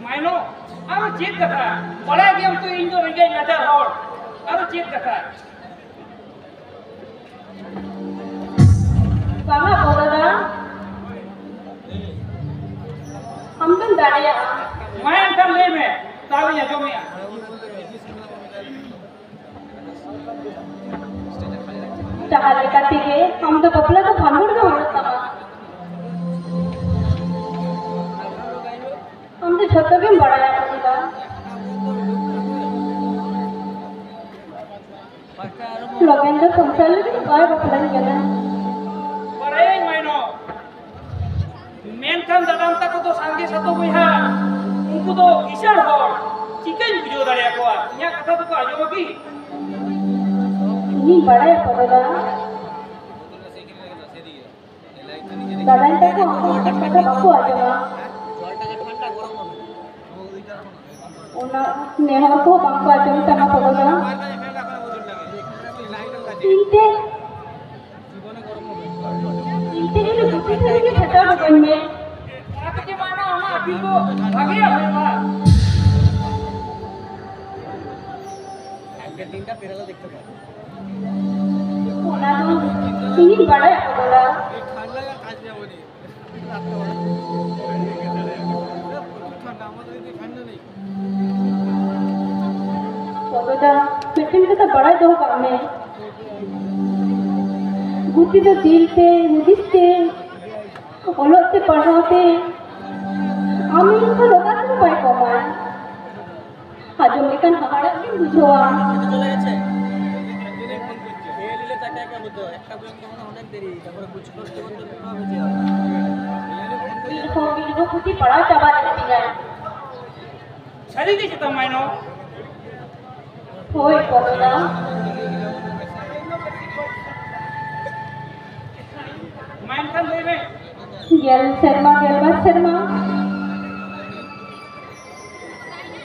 ᱢᱟᱭᱱᱚ, ᱟᱨᱚ ᱪᱮᱫ ᱠᱟᱛᱷᱟ? ᱵᱟᱲᱟᱭ ᱜᱮᱭᱟᱢ ᱛᱚ ᱤᱧ ᱫᱚ ᱨᱮᱸᱜᱮᱡ ᱱᱟᱪᱟᱨ ᱦᱚᱲ᱾ ᱟᱨᱚ ᱪᱮᱫ ᱠᱟᱛᱷᱟ? ᱵᱟᱝᱟ ᱯᱚᱫᱚ ᱫᱟ, ᱟᱢ ᱫᱚᱢ ᱫᱟᱲᱮᱭᱟᱜᱼᱟ᱾ ᱢᱟ ᱮᱱᱠᱷᱟᱱ ᱞᱟᱹᱭ ᱢᱮ, ᱛᱟᱦᱞᱮᱧ ᱟᱸᱡᱚᱢᱮᱜᱼᱟ᱾ ᱡᱟᱦᱟᱸ ᱞᱮᱠᱟ ᱛᱮᱜᱮ ᱟᱢ ᱫᱚ ᱵᱟᱯᱞᱟ ᱫᱚ ᱵᱷᱟᱸᱰᱟᱱ ᱜᱮ ᱦᱩᱭᱩᱜ ᱛᱟᱢᱟ᱾ ᱟᱢ ᱫᱚ ᱡᱷᱚᱛᱚ ᱜᱮᱢ ᱵᱟᱲᱟᱭᱟ ᱯᱚᱫᱚ ᱫᱟ᱾ ᱞᱚᱜᱮᱱ ᱫᱚ ᱥᱚᱝᱥᱟᱨ ᱞᱟᱹᱜᱤᱫ ᱵᱟᱭ ᱵᱟᱯᱞᱟᱧ ᱠᱟᱱᱟ᱾ ᱵᱟᱲᱟᱭᱟᱹᱧ ᱢᱟᱭᱱᱚ, ᱢᱮᱱᱠᱷᱟᱱ ᱫᱟᱫᱟᱢ ᱛᱟᱠᱚ ᱫᱚ ᱥᱟᱸᱜᱮ ᱥᱟᱛᱚ ᱵᱚᱭᱦᱟ᱾ ᱩᱱᱠᱩ ᱫᱚ ᱠᱤᱥᱟᱹᱬ ᱦᱚᱲ, ᱪᱤᱠᱟᱹᱧ ᱵᱩᱡᱷᱟᱹᱣ ᱫᱟᱲᱮᱭᱟᱠᱚᱣᱟ? ᱤᱧᱟᱹᱜ ᱠᱟᱛᱷᱟ ᱫᱚᱠᱚ ᱟᱸᱡᱚᱢᱟ ᱠᱤ? ᱤᱧᱤᱧ ᱵᱟᱲᱟᱭᱟ ᱯᱚᱫᱚ ᱫᱟ᱾ ᱫᱟᱫᱟᱧ ᱛᱟᱠᱚ ᱟᱢᱟᱜ ᱠᱟᱛᱷᱟ ᱵᱟᱠᱚ ᱟᱸᱡᱚᱢᱟ᱾ ᱚᱱᱟ ᱱᱮᱦᱚᱨ ᱠᱚ ᱵᱟᱝ ᱠᱚ ᱟᱸᱡᱚᱢ ᱛᱟᱢᱟ ᱯᱚᱫᱚ ᱫᱟ᱾ ᱤᱧ ᱛᱮ, ᱤᱧ ᱛᱮ ᱤᱧ ᱜᱩᱯᱤ ᱥᱟᱹᱨᱤ ᱜᱮ ᱥᱮᱴᱮᱨ ᱦᱚᱴᱚ ᱠᱟᱹᱧ ᱢᱮ᱾ ᱚᱱᱟ ᱛᱮᱜᱮ ᱢᱟ ᱚᱱᱟ ᱟᱹᱯᱤᱞ ᱫᱚ ᱵᱷᱟᱜᱮᱭᱟᱜ ᱦᱩᱭᱩᱜᱼᱟ᱾ ᱚᱱᱟ ᱫᱚ ᱤᱧᱤᱧ ᱵᱟᱲᱟᱭᱟ ᱯᱚᱫᱚ ᱫᱟ᱾ ᱯᱚᱫᱚ ᱫᱟ, ᱢᱤᱫᱴᱮᱱ ᱠᱟᱛᱷᱟ ᱵᱟᱲᱟᱭ ᱫᱚᱦᱚ ᱠᱟᱜ ᱢᱮ, ᱜᱩᱯᱤ ᱫᱚ ᱫᱤᱞ ᱛᱮ, ᱦᱩᱫᱤᱥ ᱛᱮ, ᱚᱞᱚᱜ ᱛᱮ, ᱯᱟᱲᱦᱟᱣ ᱛᱮ ᱟᱢ ᱤᱧ ᱠᱷᱚᱱ ᱚᱠᱟ ᱛᱮᱦᱚᱸ ᱵᱟᱭ ᱠᱚᱢᱟ᱾ ᱟᱸᱡᱚᱢ ᱞᱮᱠᱷᱟᱱ ᱦᱟᱦᱟᱲᱟᱜ ᱜᱮᱢ ᱵᱩᱡᱷᱟᱹᱣᱟ᱾ ᱤᱧ ᱦᱚᱸ ᱯᱩᱛᱷᱤ ᱯᱟᱲᱦᱟᱣ ᱪᱟᱵᱟ ᱞᱮᱱ ᱛᱤᱧᱟ᱾ ᱥᱟᱹᱨᱤ ᱜᱮ ᱪᱮᱛᱟ ᱢᱟᱭᱱᱚ? ᱦᱳᱭ, ᱯᱚᱫᱚ ᱫᱟ᱾ ᱢᱟ ᱮᱱᱠᱷᱟᱱ ᱞᱟᱹᱭ ᱢᱮ᱾ ᱜᱮᱞ ᱥᱮᱨᱢᱟ, ᱜᱮᱞᱵᱟᱨ ᱥᱮᱨᱢᱟ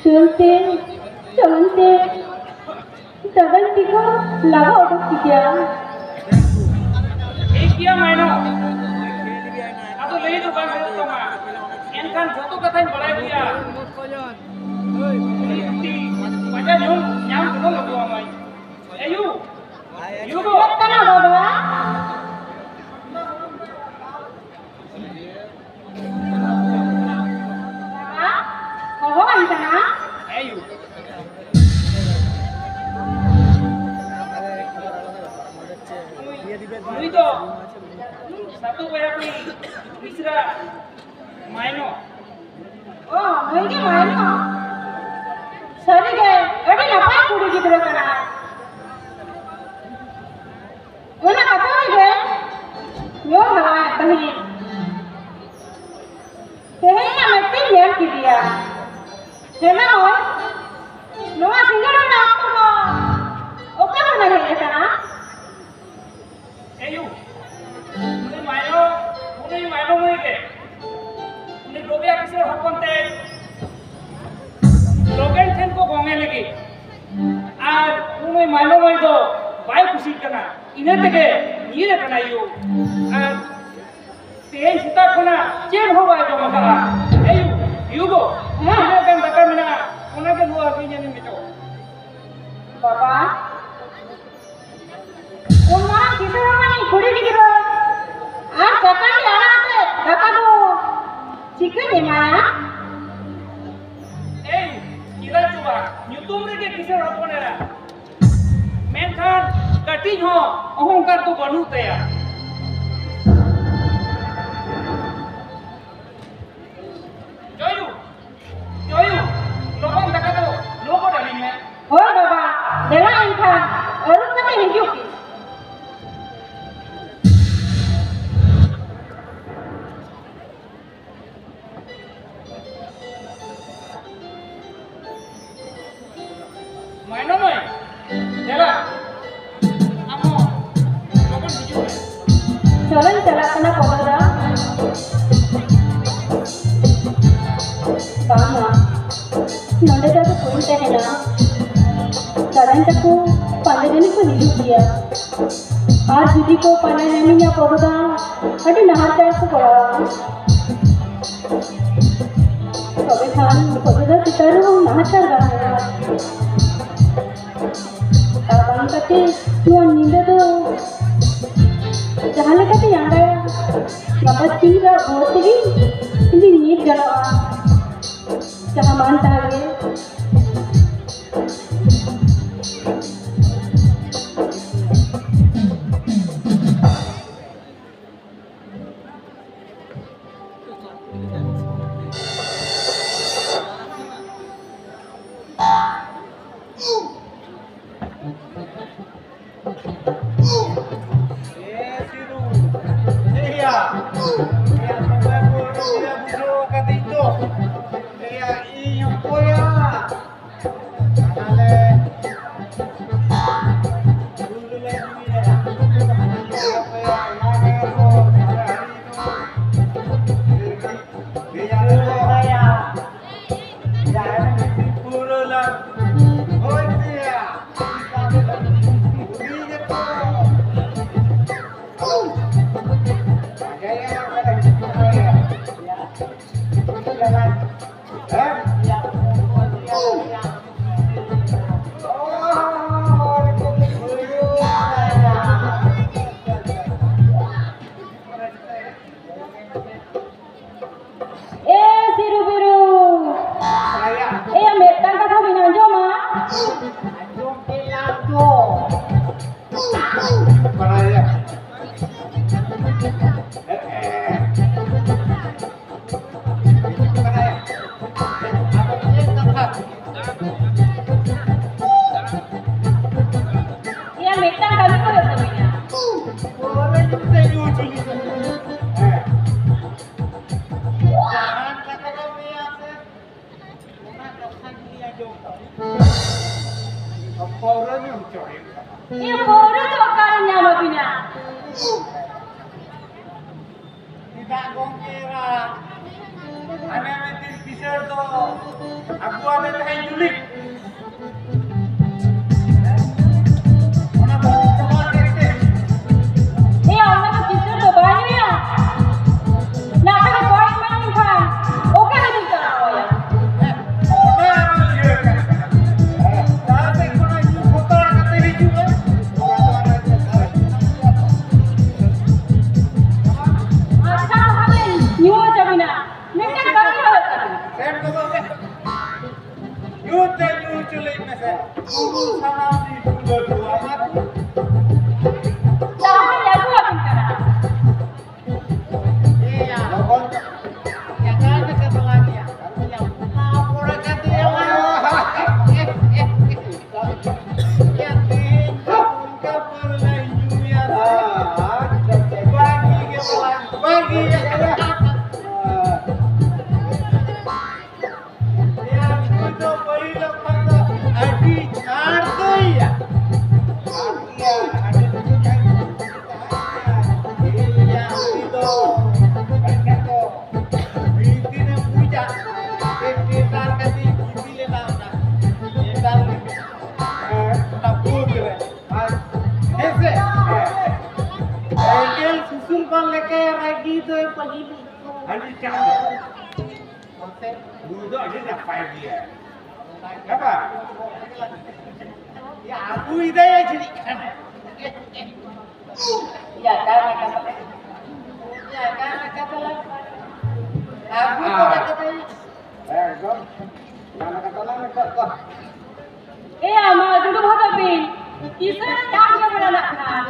ᱪᱚᱞᱛᱮ ᱪᱚᱞᱚᱱᱛᱮ ᱫᱟᱫᱟᱧ ᱛᱤ ᱠᱚ ᱞᱟᱜᱟ ᱚᱰᱚᱠ ᱠᱮᱫᱮᱭᱟ᱾ ᱴᱷᱤᱠ ᱜᱮᱭᱟ ᱢᱟᱭᱱᱚ, ᱟᱫᱚ ᱞᱟᱹᱭ ᱫᱚ ᱵᱟᱝ ᱦᱩᱭᱩᱜ ᱛᱟᱢᱟ, ᱮᱱᱠᱷᱟᱱ ᱡᱚᱛᱚ ᱠᱟᱛᱷᱟᱧ ᱵᱟᱲᱟᱭ ᱜᱮᱭᱟ᱾ ᱩᱱᱤ ᱜᱩᱯᱤ ᱯᱟᱸᱡᱟ ᱧᱟᱢ, ᱧᱟᱢ ᱠᱚ ᱞᱟᱹᱜᱤᱫ ᱟᱢᱟᱭ᱾ ᱮᱭᱩ, ᱭᱩ ᱫᱚ ᱠᱟᱱᱟ ᱵᱟᱵᱟ᱾ ᱵᱟᱵᱟ, ᱦᱚᱦᱚᱣᱟᱹᱧ ᱠᱟᱱᱟ᱾ ᱮᱭᱩ, ᱱᱩᱭ ᱫᱚ ᱥᱟᱹᱛᱩ ᱵᱚᱭᱦᱟ ᱠᱩᱲᱤ ᱢᱤᱥᱨᱟ ᱢᱟᱭᱱᱚ᱾ ᱚ, ᱱᱩᱭ ᱜᱮ ᱢᱟᱭᱱᱚ? ᱥᱟᱹᱨᱤ ᱜᱮ, ᱟᱹᱰᱤ ᱱᱟᱯᱟᱭ ᱠᱩᱲᱤ ᱜᱤᱫᱽᱨᱟᱹ ᱠᱟᱱᱟᱭ᱾ ᱚᱱᱟ ᱠᱟᱛᱷᱟ ᱨᱮᱜᱮ ᱧᱩᱢ ᱦᱟᱞᱟᱝ ᱮᱫ ᱛᱟᱦᱮᱸᱫ᱾ ᱛᱮᱦᱮᱧ ᱢᱟ ᱢᱮᱫ ᱛᱮᱧ ᱧᱮᱞ ᱠᱮᱫᱮᱭᱟ᱾ ᱠᱟᱱᱟ, ᱤᱱᱟᱹ ᱛᱮᱜᱮ ᱧᱤᱨ ᱟᱠᱟᱱᱟᱭ ᱭᱳ᱾ ᱟᱨ ᱛᱮᱦᱮᱧ ᱥᱮᱛᱟᱜ ᱠᱷᱚᱱᱟᱜ ᱪᱮᱫ ᱦᱚᱸ ᱵᱟᱭ ᱡᱚᱢ ᱟᱠᱟᱫᱼᱟ᱾ ᱮᱭ ᱭᱳ, ᱭᱳ ᱜᱳ, ᱦᱮᱸ? ᱛᱤᱱᱟᱹᱜ ᱜᱟᱱ ᱫᱟᱠᱟ ᱢᱮᱱᱟᱜᱼᱟ, ᱚᱱᱟ ᱜᱮ ᱱᱚᱣᱟ ᱟᱹᱜᱩᱧ ᱢᱮ ᱪᱚ᱾ ᱵᱟᱵᱟ, ᱩᱱ ᱢᱟᱨᱟᱝ ᱠᱤᱥᱟᱹᱬ ᱦᱚᱲ ᱨᱮᱱ ᱠᱩᱲᱤ ᱜᱤᱫᱽᱨᱟᱹ ᱟᱨ ᱪᱟᱠᱟᱱ ᱟᱲᱟᱜ ᱟᱛᱮ ᱫᱟᱠᱟ ᱫᱚ ᱪᱤᱠᱟᱹᱧ ᱮᱢᱟᱭᱟ? ᱮᱭ, ᱪᱮᱫᱟᱜ ᱪᱚ ᱵᱟᱝ, ᱧᱩᱛᱩᱢ ᱨᱮᱜᱮ ᱠᱤᱥᱟᱹᱬ ᱦᱚᱯᱚᱱ ᱮᱨᱟ, ᱢᱮᱱᱠᱷᱟᱱ ᱠᱟᱹᱴᱤᱡ ᱦᱚᱸ ᱚᱦᱚᱝᱠᱟᱨ ᱫᱚ ᱵᱟᱹᱱᱩᱜ ᱛᱟᱭᱟ᱾ ᱡᱚᱭᱩ, ᱡᱚᱭᱩ, ᱞᱚᱜᱚᱱ ᱫᱟᱠᱟ ᱫᱚ ᱞᱚᱜᱚᱱ ᱟᱹᱞᱤᱧ ᱢᱮ᱾ ᱦᱳᱭ ᱵᱟᱵᱟ, ᱫᱮᱞᱟ ᱮᱱᱠᱷᱟᱱ ᱟᱹᱨᱩᱵ ᱠᱟᱛᱮ ᱦᱤᱡᱩᱜ ᱯᱮ᱾ ᱢᱟᱭᱱᱟ ᱢᱟᱹᱭ, ᱫᱮᱞᱟ, ᱟᱢ ᱦᱚᱸ ᱞᱚᱜᱚᱱ ᱦᱤᱡᱩᱜ ᱢᱮ᱾ ᱪᱚᱞᱚᱧ ᱪᱟᱞᱟᱜ ᱠᱟᱱᱟ ᱯᱚᱫᱚ ᱫᱟ᱾ ᱵᱟᱝᱟ, ᱱᱚᱰᱮ ᱫᱚ ᱟᱫᱚ ᱵᱟᱹᱧ ᱛᱟᱦᱮᱱᱟ᱾ ᱫᱟᱫᱟᱧ ᱛᱟᱠᱚ ᱯᱟᱸᱡᱟ ᱡᱟᱹᱱᱤᱡ ᱠᱚ ᱦᱤᱡᱩᱜ ᱜᱮᱭᱟ᱾ ᱟᱨ ᱡᱩᱫᱤ ᱠᱚ ᱯᱟᱸᱡᱟ ᱧᱟᱢᱤᱧᱟ ᱯᱚᱫᱚ ᱫᱟ, ᱟᱹᱰᱤ ᱱᱟᱦᱟᱪᱟᱨ ᱠᱚ ᱯᱟᱲᱟᱜᱼᱟ᱾ ᱛᱚᱵᱮ ᱠᱷᱟᱱ ᱯᱚᱫᱚ ᱫᱟ ᱪᱮᱛᱟᱱ ᱨᱮᱦᱚᱸ ᱱᱟᱦᱟᱪᱟᱨ ᱵᱟᱝ ᱦᱩᱭᱩᱜᱼᱟ᱾ ᱟᱨ ᱵᱟᱝ ᱠᱟᱛᱮ ᱱᱚᱣᱟ ᱧᱤᱫᱟᱹ ᱫᱚ ᱡᱟᱦᱟᱸ ᱞᱮᱠᱟᱛᱮ ᱟᱸᱜᱟᱭᱟ, ᱜᱟᱯᱟ ᱥᱤᱧ ᱵᱮᱲᱟ ᱵᱷᱳᱨ ᱛᱮᱜᱮ ᱤᱧ ᱧᱤᱨ ᱜᱟᱱᱚᱜᱼᱟ᱾ ᱡᱟᱦᱟᱸ ᱢᱟᱱ ᱛᱟᱦᱟᱸ ᱜᱮ᱾ ᱮ ᱥᱤᱨᱩ, ᱮᱭᱟ, ᱮᱭᱟ, ᱫᱚᱢᱮ ᱵᱚᱲᱚ ᱜᱮ ᱵᱩᱡᱷᱟᱹᱣ ᱠᱟᱫᱤᱧ ᱫᱚ᱾ ᱮᱭᱟ, ᱤᱧ ᱚᱠᱚᱭᱟ? ᱛᱟᱦᱞᱮ, ᱵᱩᱨᱩ ᱞᱮ ᱧᱩᱭᱟ᱾ ᱟᱯᱮᱭᱟ, ᱚᱱᱟ ᱜᱮ ᱠᱚ, ᱛᱟᱦᱞᱮ ᱦᱟᱹᱲᱤ ᱫᱚ᱾ ᱮᱭᱟ, ᱮᱭᱟ, ᱮᱭᱟ, ᱯᱩᱨᱟᱹ ᱞᱟᱝ ᱦᱳᱭ ᱠᱮᱭᱟ᱾ ᱩᱱᱤ ᱜᱮᱛᱚ ᱵᱟᱲᱟᱭᱟ᱾ ᱭᱟ, ᱢᱤᱫᱴᱟᱝ ᱠᱟᱹᱢᱤ ᱠᱚ ᱦᱩᱭᱩᱜ ᱛᱟᱵᱤᱱᱟ᱾ ᱯᱟᱹᱣᱨᱟᱹ ᱧᱩ ᱛᱮ ᱧᱩ ᱦᱚᱪᱚ ᱞᱤᱧ ᱠᱟᱱᱟ᱾ ᱦᱮᱸ᱾ ᱡᱟᱦᱟᱱ ᱠᱟᱛᱷᱟ ᱜᱮ ᱞᱟᱹᱭᱟ ᱥᱮ, ᱚᱱᱟ ᱠᱟᱛᱷᱟ ᱜᱮᱞᱤᱧ ᱟᱸᱡᱚᱢ ᱛᱟᱵᱤᱱ᱾ ᱯᱟᱹᱣᱨᱟᱹ ᱧᱩ ᱦᱚᱪᱚ ᱦᱩᱭᱩᱜ ᱠᱟᱱᱟ᱾ ᱭᱟ, ᱯᱟᱹᱣᱨᱟᱹ ᱫᱚ ᱚᱠᱟᱨᱮ ᱧᱟᱢ ᱟᱵᱤᱱᱟ? ᱪᱮᱫᱟᱜ ᱜᱚᱢᱠᱮ ᱮᱨᱟ? ᱦᱟᱱᱮ ᱢᱤᱫ ᱫᱤᱱ ᱠᱤᱥᱟᱹᱬ ᱫᱚ ᱟᱹᱜᱩᱣᱟᱫᱮ ᱛᱟᱦᱮᱸᱫ ᱡᱩᱞᱤ᱾ ᱚᱱᱟ ᱫᱚ ᱪᱟᱵᱟ ᱠᱮᱫ ᱛᱮ᱾ ᱮᱭᱟ, ᱚᱱᱟ ᱫᱚ ᱠᱤᱥᱟᱹᱬ ᱫᱚ ᱵᱟᱭ ᱧᱩᱭᱟ᱾ ᱱᱟ ᱟᱫᱚ ᱵᱟᱭ ᱮᱢᱟᱭ ᱠᱷᱟᱱ ᱚᱠᱟ ᱨᱮᱵᱤᱱ ᱪᱟᱞᱟᱣ ᱟᱭᱟ? ᱚᱱᱟ ᱟᱨᱚ ᱤᱭᱟᱹ ᱠᱟᱱᱟ᱾ ᱡᱟᱦᱟᱸ ᱥᱮᱫ ᱠᱷᱚᱱᱟᱜ ᱧᱩ ᱠᱷᱚᱛᱚᱲ ᱠᱟᱛᱮ ᱦᱤᱡᱩᱜᱼᱟ᱾ ᱟᱪᱪᱷᱟ, ᱛᱟᱦᱚᱞᱮ ᱧᱩ ᱦᱚᱪᱚ ᱵᱤᱱᱟ᱾ ᱢᱤᱫᱴᱟᱝ ᱠᱟᱹᱢᱤ ᱦᱩᱭᱩᱜ ᱠᱟᱱᱟ᱾ ᱥᱮᱱ ᱜᱚᱫᱚᱜ ᱢᱮ᱾ ᱧᱩ ᱛᱮ ᱧᱩ ᱦᱚᱪᱚ ᱞᱟᱹᱭ ᱢᱮᱥᱮ᱾ ᱵᱩᱨᱩ ᱥᱟᱱᱟᱢ ᱫᱤᱱ ᱯᱩᱨᱟᱹ ᱫᱩᱣᱟᱨ ᱟᱹᱛᱩ᱾ ᱛᱟᱦᱚᱞᱮ ᱟᱹᱜᱩ ᱟᱹᱵᱤᱱ ᱠᱟᱱᱟ᱾ ᱮᱭᱟ, ᱞᱚᱜᱚᱱ᱾ ᱡᱟᱭᱜᱟ ᱨᱮ ᱠᱟᱛᱞᱟ ᱜᱮᱭᱟ᱾ ᱚᱱᱟ ᱯᱚᱨᱮ ᱠᱟᱛᱮ ᱮᱭᱟ, ᱛᱮᱦᱮᱧ ᱫᱚ ᱚᱱᱠᱟ ᱯᱟᱹᱣᱨᱟᱹ ᱧᱩᱭᱟ ᱥᱮ᱾ ᱵᱟᱹᱜᱤ ᱜᱮ ᱵᱟᱝ, ᱵᱟᱹᱜᱤ ᱜᱮ᱾ ᱮᱭᱟ, ᱱᱩᱭ ᱫᱚ ᱯᱟᱹᱦᱤᱞ ᱠᱷᱚᱱ ᱫᱚ ᱟᱹᱰᱤ ᱪᱷᱟᱴ ᱫᱚᱭᱟ᱾ ᱮᱭᱟ, ᱩᱱᱤ ᱫᱚ ᱢᱮᱱᱠᱷᱟᱱ ᱫᱚ ᱢᱤᱫ ᱫᱤᱱᱮᱢ ᱵᱩᱡᱟ, ᱡᱮ ᱴᱮᱴᱟᱨ ᱠᱟᱛᱮ ᱜᱤᱛᱤᱡ ᱞᱮᱱᱟ ᱚᱱᱟ ᱴᱮᱴᱟᱨ ᱨᱮ, ᱚᱱᱟ ᱵᱩᱫᱽ ᱨᱮ᱾ ᱟᱨ ᱦᱮᱸ ᱥᱮ? ᱮᱸᱜᱮᱞ ᱥᱩᱥᱩᱨ ᱵᱟᱝ ᱞᱮᱠᱟ ᱨᱟᱹᱜᱤ ᱫᱚᱭ ᱯᱟᱹᱦᱤᱞ᱾ ᱟᱹᱰᱤ ᱪᱟᱲ᱾ ᱱᱩᱭ ᱫᱚ ᱟᱹᱰᱤ ᱱᱟᱯᱟᱭ ᱜᱮᱭᱟ᱾ ᱦᱮᱸ ᱵᱟᱝ? ᱭᱟ, ᱟᱹᱜᱩᱭᱮᱫᱟᱭ ᱡᱟᱹᱱᱤᱡ ᱠᱷᱟᱱ᱾ ᱭᱟ, ᱠᱟᱱᱟ, ᱠᱟᱱᱟ᱾ ᱭᱟ, ᱠᱟᱱᱟ, ᱠᱟᱱᱟ᱾ ᱟᱹᱜᱩ ᱛᱚᱨᱟ ᱠᱟᱫᱟᱭ᱾ ᱮᱠᱫᱚᱢ᱾ ᱠᱟᱱᱟ, ᱠᱟᱱᱟ, ᱠᱟᱱᱟ, ᱠᱟᱱᱟ᱾ ᱮᱭᱟ, ᱢᱟ ᱫᱩᱲᱩᱵ ᱦᱚᱫᱚᱜ ᱵᱤᱱ᱾ ᱠᱤᱥᱟᱹᱬ ᱧᱟᱢ ᱜᱮ ᱢᱮᱱᱟᱜ ᱠᱷᱟᱱ᱾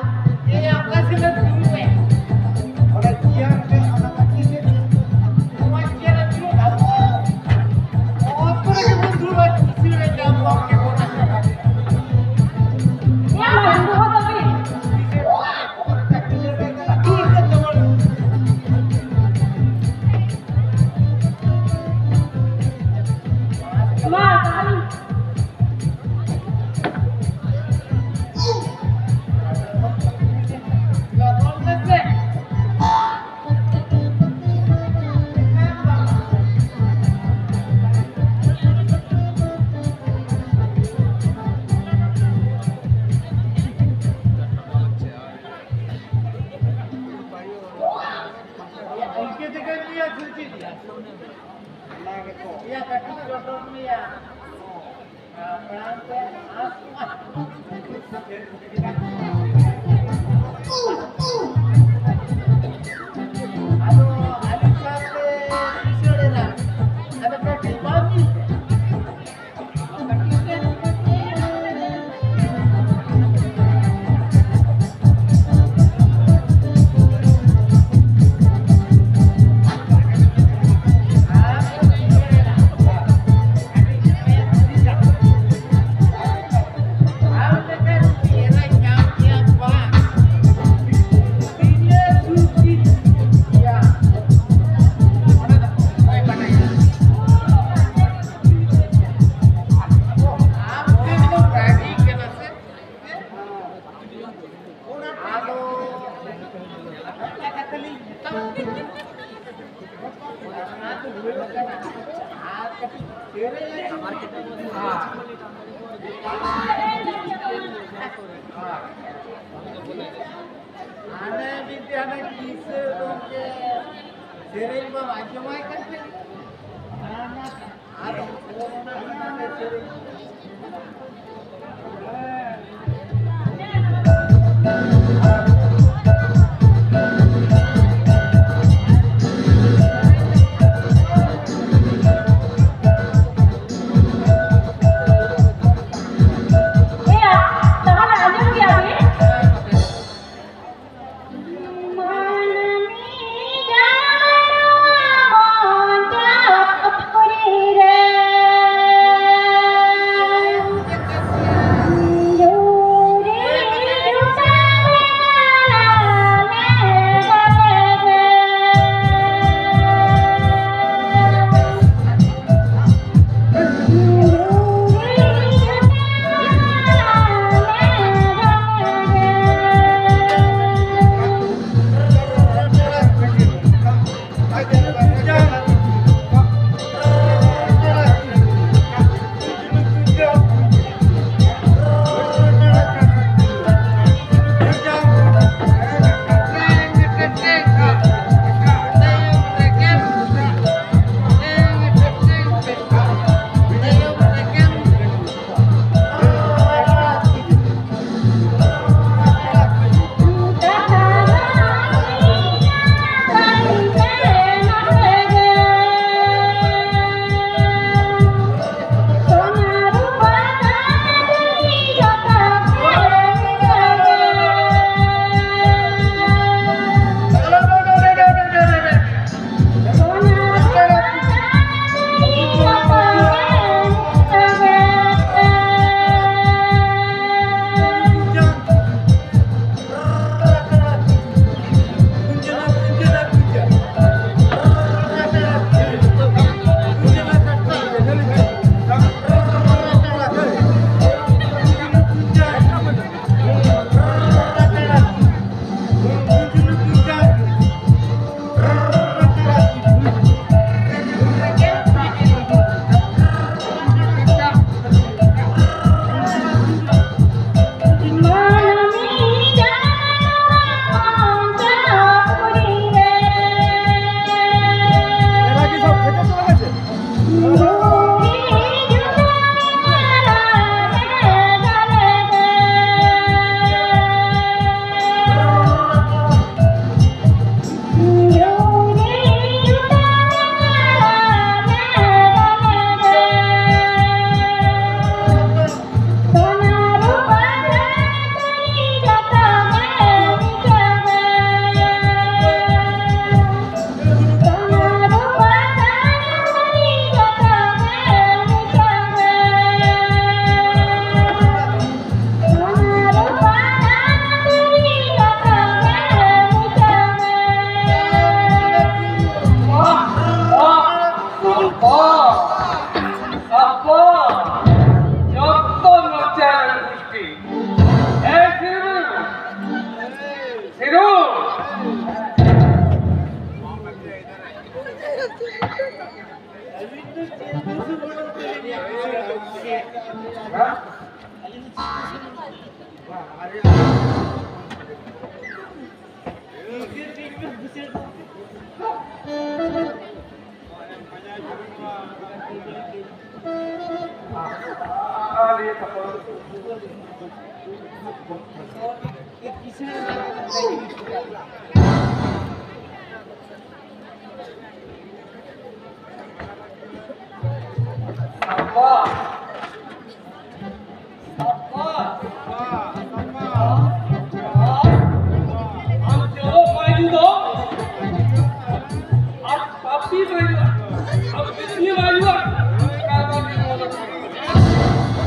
ᱦᱟᱱᱮ ᱢᱤᱫ ᱫᱤᱱ ᱦᱟᱱᱮ ᱠᱤᱥᱟᱹᱬ ᱜᱚᱢᱠᱮ ᱥᱮᱨᱮᱧ ᱵᱟᱢ ᱟᱸᱡᱚᱢᱟᱭ ᱠᱟᱱ ᱛᱟᱦᱮᱸᱫ? ᱮᱭᱟ, ᱛᱟᱦᱚᱞᱮ ᱟᱸᱡᱚᱢ ᱜᱮᱭᱟ ᱵᱤᱱ?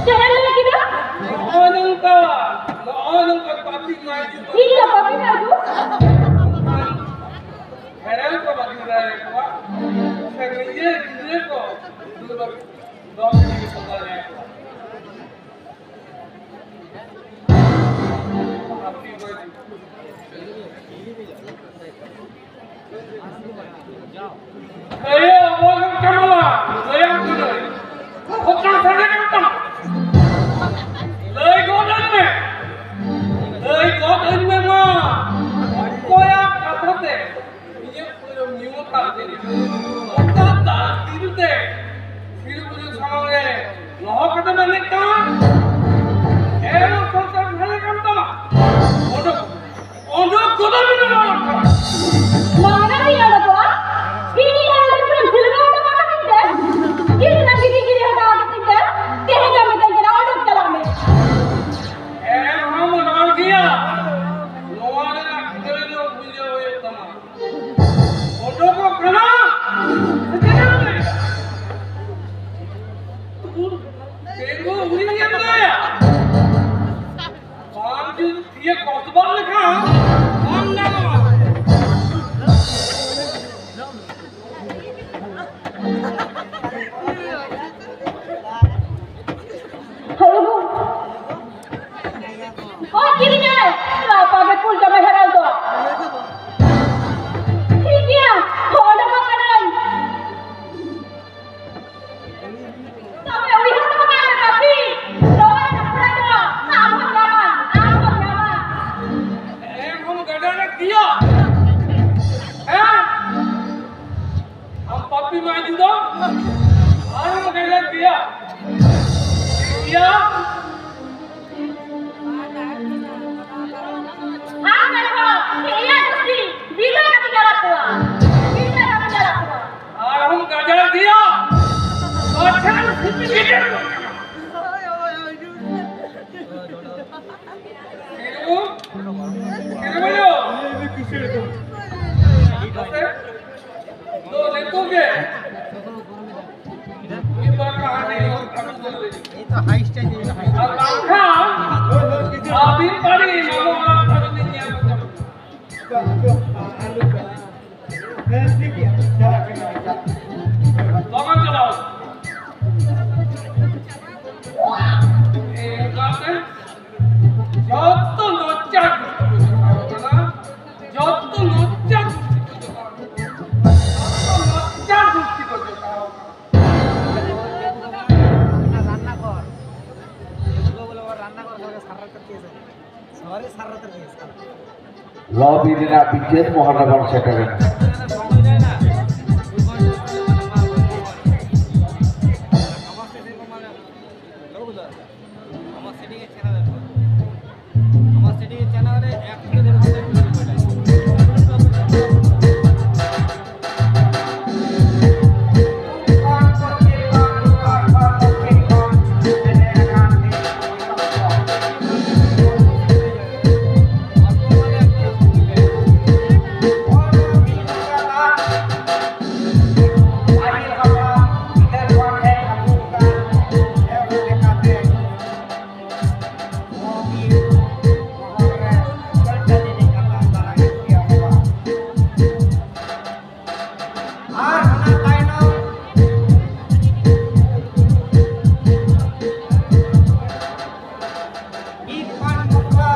ᱪᱮᱫ ᱮᱢ ᱞᱟᱹᱭ ᱠᱮᱫᱟ? ᱱᱚᱜᱼᱚᱭ ᱱᱚᱝᱠᱟ, ᱱᱚᱜᱼᱚᱭ ᱱᱚᱝᱠᱟ ᱯᱟᱯᱤ ᱢᱟᱹᱭ ᱡᱩ ᱤᱧ ᱫᱚ ᱯᱟᱯᱤ ᱢᱟᱹᱭ ᱡᱩ? ᱦᱮᱲᱮᱢ ᱠᱚ ᱵᱟᱹᱜᱤ ᱫᱟᱲᱮᱭᱟᱠᱚᱣᱟ, ᱥᱮ ᱱᱤᱡᱮ ᱜᱤᱫᱽᱨᱟᱹ ᱠᱚ ᱫᱩᱲᱩᱵ ᱫᱚᱦᱚ ᱜᱤᱰᱤ ᱠᱚ ᱫᱟᱲᱮᱭᱟᱠᱚᱣᱟ᱾ ᱮᱭ ᱚᱵᱚᱭ ᱠᱟᱢᱟᱞᱟ, ᱞᱟᱹᱭᱟᱢ ᱠᱟᱹᱱᱟᱹᱧ᱾ ᱚᱠᱟ ᱥᱟᱰᱮ ᱠᱟᱱ ᱛᱟᱢᱟ? ᱞᱟᱹᱭ ᱜᱚᱫ ᱟᱹᱧ ᱢᱮ᱾ ᱞᱟᱹᱭ ᱜᱚᱫ ᱟᱹᱧ ᱢᱮ ᱢᱟ᱾ ᱚᱠᱚᱭᱟᱜ ᱠᱟᱛᱷᱟ ᱛᱮ ᱤᱧᱟᱹᱜ ᱯᱩᱨᱟᱹ ᱧᱩ ᱟᱠᱟᱫ ᱛᱤᱧᱟ? ᱚᱠᱟ ᱫᱟᱜ ᱛᱤᱨ ᱛᱮ ᱥᱤᱨᱩ ᱵᱩᱨᱩ ᱥᱟᱢᱟᱝ ᱨᱮ ᱞᱚᱦᱚᱫ ᱠᱟᱛᱮᱢ ᱮᱱᱮᱡ ᱠᱟᱱᱟ? ᱮᱱ ᱥᱚᱨᱠᱟᱨ ᱥᱟᱰᱮ ᱠᱟᱱ ᱛᱟᱢᱟ? ᱚᱰᱚᱠ ᱚᱰᱚᱠ ᱜᱚᱫᱚᱜ ᱢᱮ ᱱᱚᱣᱟ ᱚᱲᱟᱜ ᱠᱷᱚᱱ᱾ ᱱᱚᱣᱟ ᱨᱮ ᱤᱧ ᱚᱰᱚᱠᱚᱜᱼᱟ? ᱤᱧ ᱤᱧ ᱦᱟᱨᱟ ᱞᱮᱱᱠᱷᱟᱱ ᱥᱤᱞᱜᱟᱹ ᱚᱰᱚᱠ ᱠᱟᱛᱮ ᱤᱧ ᱛᱮ? ᱤᱧ ᱨᱮᱱᱟᱜ ᱜᱤᱫᱤ ᱜᱤᱫᱤ ᱦᱟᱛᱟᱣ ᱠᱟᱛᱮ ᱤᱧ ᱛᱮ? ᱛᱮᱦᱮᱧ ᱫᱚ ᱢᱮᱛᱟᱧ ᱠᱟᱱᱟ, ᱚᱰᱚᱠ ᱪᱟᱞᱟᱜ ᱢᱮ᱾ ᱮᱱᱦᱚᱸ ᱨᱚᱲ ᱜᱮᱭᱟ᱾ ᱱᱚᱣᱟ ᱨᱮᱱᱟᱜ ᱠᱷᱟᱹᱞᱟᱹᱭ ᱫᱚ ᱵᱩᱡᱷᱟᱹᱣ ᱦᱩᱭᱩᱜ ᱛᱟᱢᱟ᱾ ᱚᱰᱚᱠᱚᱜ ᱠᱟᱱᱟ? ᱥᱮ ᱪᱮᱫ ᱮᱢ ᱞᱟᱹᱭᱫᱟ? ᱛᱩᱨ ᱛᱮᱸᱜᱳ ᱦᱩᱭ ᱮᱱ ᱛᱟᱭᱟ᱾ ᱵᱟᱝ ᱡᱩᱫᱤ ᱛᱤᱭᱟᱹ ᱠᱚᱥᱵᱟᱨ ᱞᱮᱠᱷᱟᱱ ᱵᱟᱝ ᱜᱟᱱᱚᱜᱼᱟ᱾ ᱦᱮᱞᱳ᱾ ᱚ, ᱠᱤᱨᱤᱧᱟᱭ᱾ ᱞᱟᱯᱟ ᱜᱮ ᱠᱩᱞ ᱡᱚᱢᱮ ᱦᱮᱨᱮᱞ ᱫᱚ᱾ ᱴᱷᱤᱠ ᱜᱮᱭᱟ, ᱚᱰᱚᱠᱚᱜ ᱠᱟᱹᱱᱟᱹᱧ᱾ ᱛᱚᱵᱮ ᱩᱭᱦᱟᱹᱨ ᱫᱚᱦᱚ ᱠᱟᱜ ᱢᱮ, ᱯᱟᱯᱤ᱾ ᱱᱚᱣᱟ ᱨᱮᱱᱟᱜ ᱠᱩᱲᱟᱹᱭ ᱫᱚ ᱟᱢ ᱦᱚᱸᱢ ᱧᱟᱢᱟ, ᱟᱢ ᱦᱚᱸᱢ ᱧᱟᱢᱟ᱾ ᱟᱨ ᱵᱟᱝᱠᱷᱟᱱ ᱟᱹᱵᱤᱱ ᱯᱟᱹᱨᱤ ᱢᱟᱢᱚ ᱚᱲᱟᱜ ᱠᱷᱚᱱ ᱵᱤᱱ ᱧᱮᱞ ᱠᱚᱣᱟ᱾ ᱵᱟᱵᱟ ᱪᱟᱞᱟᱣ᱾ ᱮ, ᱚᱱᱟᱛᱮ ᱡᱚᱛᱚ ᱞᱚᱪᱪᱟ ᱜᱩᱥᱴᱤ ᱠᱚ ᱡᱚᱴᱟᱣ ᱠᱟᱱᱟ, ᱡᱚᱛᱚ ᱞᱚᱪᱪᱟ ᱜᱩᱥᱴᱤ ᱠᱚ ᱡᱚᱴᱟᱣ ᱠᱟᱱᱟ, ᱡᱚᱛᱚ ᱞᱚᱪᱪᱟ ᱜᱩᱥᱴᱤ ᱠᱚ ᱡᱚᱴᱟᱣ ᱠᱟᱱᱟ᱾ রান্নাঘর, এগুলো বলে ওর রান্নাঘর, ঘরে সারা রাত কি আছে? সবারই সারা রাতের কি আছে? লবি ᱨᱮᱱᱟᱜ ᱵᱤᱪᱟᱹᱨ ᱢᱚᱦᱚᱞ ᱨᱮᱵᱚᱱ ᱥᱮᱴᱮᱨᱮᱱᱟ᱾ আমার সেটিংয়ে চ্যানেল আছে। আমার সেটিংয়ে চ্যানেলে এক থেকে দেড় ঘন্টা ভিডিও করে। ᱟᱨ ᱚᱱᱟ ᱛᱟᱭᱱᱚᱢ ᱢᱤᱫ ᱯᱟᱱ ᱢᱚᱥᱞᱟ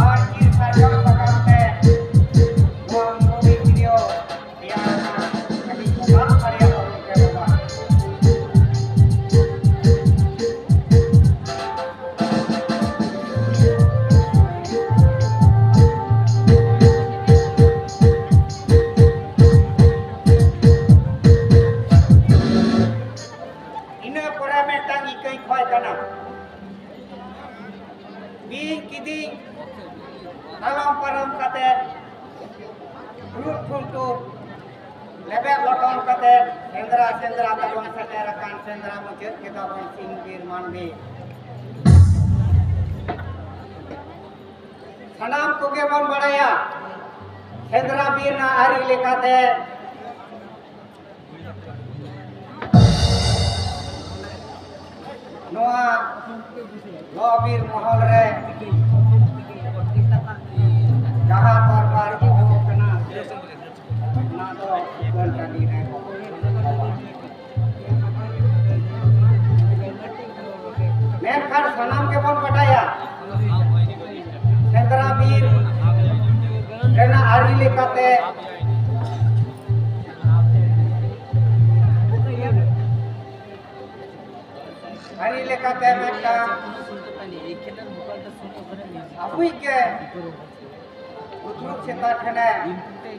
ᱟᱨ ᱪᱤᱨ ᱥᱟᱨᱡᱚᱢ ᱥᱟᱠᱟᱢ ᱛᱮ ᱱᱚᱣᱟ ᱢᱩᱨᱛᱤ ᱵᱷᱤᱰᱤᱭᱳ ᱛᱮᱭᱟᱨ ᱟᱠᱟᱱᱟ᱾ ᱟᱹᱰᱤ ᱥᱟᱨᱦᱟᱣ ᱥᱟᱨᱦᱟᱣ ᱜᱚᱢᱠᱮ ᱵᱟᱵᱟ᱾ ᱤᱱᱟᱹ ᱯᱚᱨᱮ ᱢᱤᱫᱴᱟᱝ ᱤᱠᱟᱹᱧ ᱠᱷᱚᱡ ᱠᱟᱱᱟ᱾ ᱵᱤᱧ ᱠᱤᱫᱤᱧ ᱛᱟᱞᱚᱢ ᱯᱟᱨᱚᱢ ᱠᱟᱛᱮ ᱨᱩᱫ ᱠᱷᱩᱱᱴᱩ ᱞᱮᱵᱮᱫ ᱞᱚᱴᱚᱢ ᱠᱟᱛᱮ ᱥᱮᱸᱫᱽᱨᱟ ᱥᱮᱸᱫᱽᱨᱟ ᱛᱮᱵᱚᱱ ᱥᱮᱴᱮᱨ ᱟᱠᱟᱱ ᱥᱮᱸᱫᱽᱨᱟ ᱢᱩᱪᱟᱹᱫ ᱠᱮᱫᱟ ᱵᱚᱱ ᱥᱤᱧ ᱵᱤᱨ ᱢᱟᱱᱰᱤ᱾ ᱥᱟᱱᱟᱢ ᱠᱚᱜᱮ ᱵᱚᱱ ᱵᱟᱲᱟᱭᱟ ᱥᱮᱸᱫᱽᱨᱟ ᱵᱤᱨ ᱨᱮᱱᱟᱜ ᱟᱹᱨᱤ ᱞᱮᱠᱟᱛᱮ ᱱᱚᱣᱟ ᱞᱚ ᱵᱤᱨ ᱢᱚᱦᱚᱞ ᱨᱮ ᱡᱟᱦᱟᱸ ᱫᱚᱨᱵᱟᱨ ᱦᱩᱭᱩᱜ ᱠᱟᱱᱟ, ᱚᱱᱟ ᱫᱚ ᱩᱯᱟᱹᱞ ᱴᱟᱺᱰᱤ ᱨᱮ᱾ ᱢᱮᱱᱠᱷᱟᱱ ᱥᱟᱱᱟᱢ ᱜᱮᱵᱚᱱ ᱵᱟᱰᱟᱭᱟ, ᱥᱮᱸᱫᱽᱨᱟ ᱵᱤᱨ ᱨᱮᱱᱟᱜ ᱟᱹᱨᱤ ᱞᱮᱠᱟᱛᱮ ᱟᱹᱨᱤ ᱞᱮᱠᱟᱛᱮ ᱢᱤᱫᱴᱟᱝ ᱟᱵᱚᱭᱤᱡ ᱜᱮ ᱩᱛᱨᱩᱢ ᱥᱮᱛᱟ ᱴᱷᱮᱱᱮ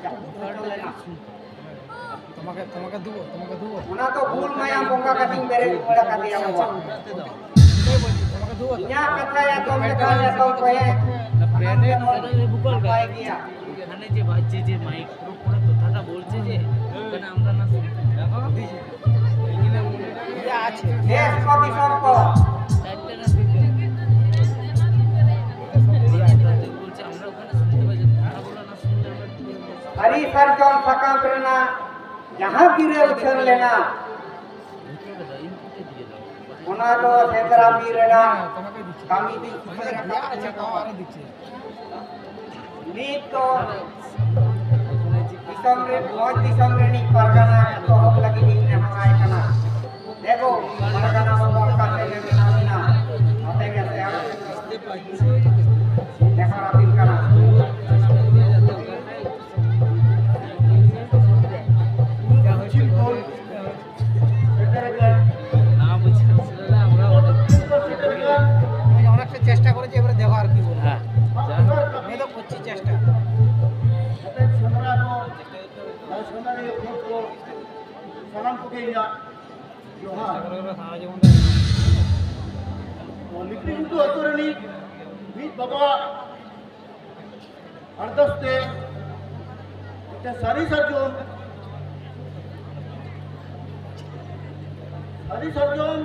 ᱡᱟᱹᱯᱩᱫ ᱦᱚᱪᱚ ᱞᱮᱱᱟ᱾ তোমাকে তোমাকে দেবো তোমাকে দেবো। ᱚᱱᱟ ᱫᱚ ᱵᱩᱞ ᱢᱟᱭᱟᱢ ᱵᱚᱸᱜᱟ ᱠᱟᱛᱮᱧ ᱵᱮᱨᱮᱫ ᱨᱩᱣᱟᱹᱲ ᱟᱠᱟᱫᱮᱭᱟ ᱵᱟᱵᱟ᱾ তোমাকে দেবো। ᱤᱧᱟᱹᱜ ᱠᱟᱛᱷᱟ ᱮᱛᱚᱢ ᱞᱮᱠᱷᱟᱱ ᱮᱛᱚᱢ ᱠᱚᱭᱮ ᱥᱟᱱᱟᱢ ᱜᱮ ᱱᱟᱯᱟᱭ ᱜᱮᱭᱟ᱾ এখানে যে বাজছে যে মাইক পুরো কথাটা বলছে যে এখানে আমরা না শুনতে দেখো। দেশ ও ᱫᱤᱥᱚᱢ ᱠᱚ ᱟᱹᱨᱤ ᱥᱟᱨᱡᱚᱢ ᱥᱟᱠᱟᱢ ᱨᱮᱱᱟᱜ ᱡᱟᱦᱟᱸ ᱜᱤᱨᱟᱹ ᱩᱪᱷᱟᱹᱱ ᱞᱮᱱᱟ, ᱚᱱᱟ ᱫᱚ ᱥᱮᱸᱫᱽᱨᱟ ᱵᱤᱨ ᱨᱮᱱᱟᱜ ᱠᱟᱹᱢᱤ ᱫᱤᱱ ᱥᱩᱥᱟᱹᱨ ᱟᱠᱟᱫ ᱛᱟᱦᱮᱸ ᱠᱚ᱾ ᱱᱤᱛ ᱫᱚ ᱫᱤᱥᱚᱢ ᱨᱮ, ᱵᱷᱚᱸᱡᱽ ᱫᱤᱥᱚᱢ ᱨᱤᱱᱤᱡ ᱯᱟᱨᱜᱟᱱᱟ ᱮᱛᱚᱦᱚᱵ ᱞᱟᱹᱜᱤᱫ ᱤᱧ ᱱᱮᱦᱚᱨᱟᱭ ᱠᱟᱱᱟ᱾ ᱫᱮᱵᱚ, ᱯᱟᱨᱜᱟᱱᱟ ᱵᱟᱵᱟ ᱚᱠᱟ ᱥᱮᱫ ᱨᱮ ᱢᱮᱱᱟᱜ ᱵᱤᱱᱟ? ᱱᱚᱛᱮ ᱜᱮ ᱥᱮ ᱱᱮᱦᱚᱨ ᱟᱹᱵᱤᱱ ᱠᱟᱱᱟ᱾ ᱚᱱᱮᱠᱴᱟ চেষ্টা করেছি, এবারে দেখো আর কি বলবো। হ্যাঁ, যা। আমি তো করছি চেষ্টা। ᱥᱟᱱᱟᱢ ᱠᱚᱜᱮ ᱤᱧᱟᱹᱜ ᱡᱚᱦᱟᱨ᱾ ᱞᱤᱯᱤ ᱜᱷᱩᱴᱩ ᱟᱹᱛᱩ ᱨᱤᱱᱤᱡ ᱢᱤᱫ ᱵᱟᱵᱟᱣᱟᱜ ᱟᱨᱫᱟᱥ ᱛᱮ ᱢᱤᱫᱴᱮᱱ ᱥᱟᱹᱨᱤ ᱥᱟᱨᱡᱚᱢ ᱟᱹᱰᱤ ᱥᱟᱨᱡᱚᱢ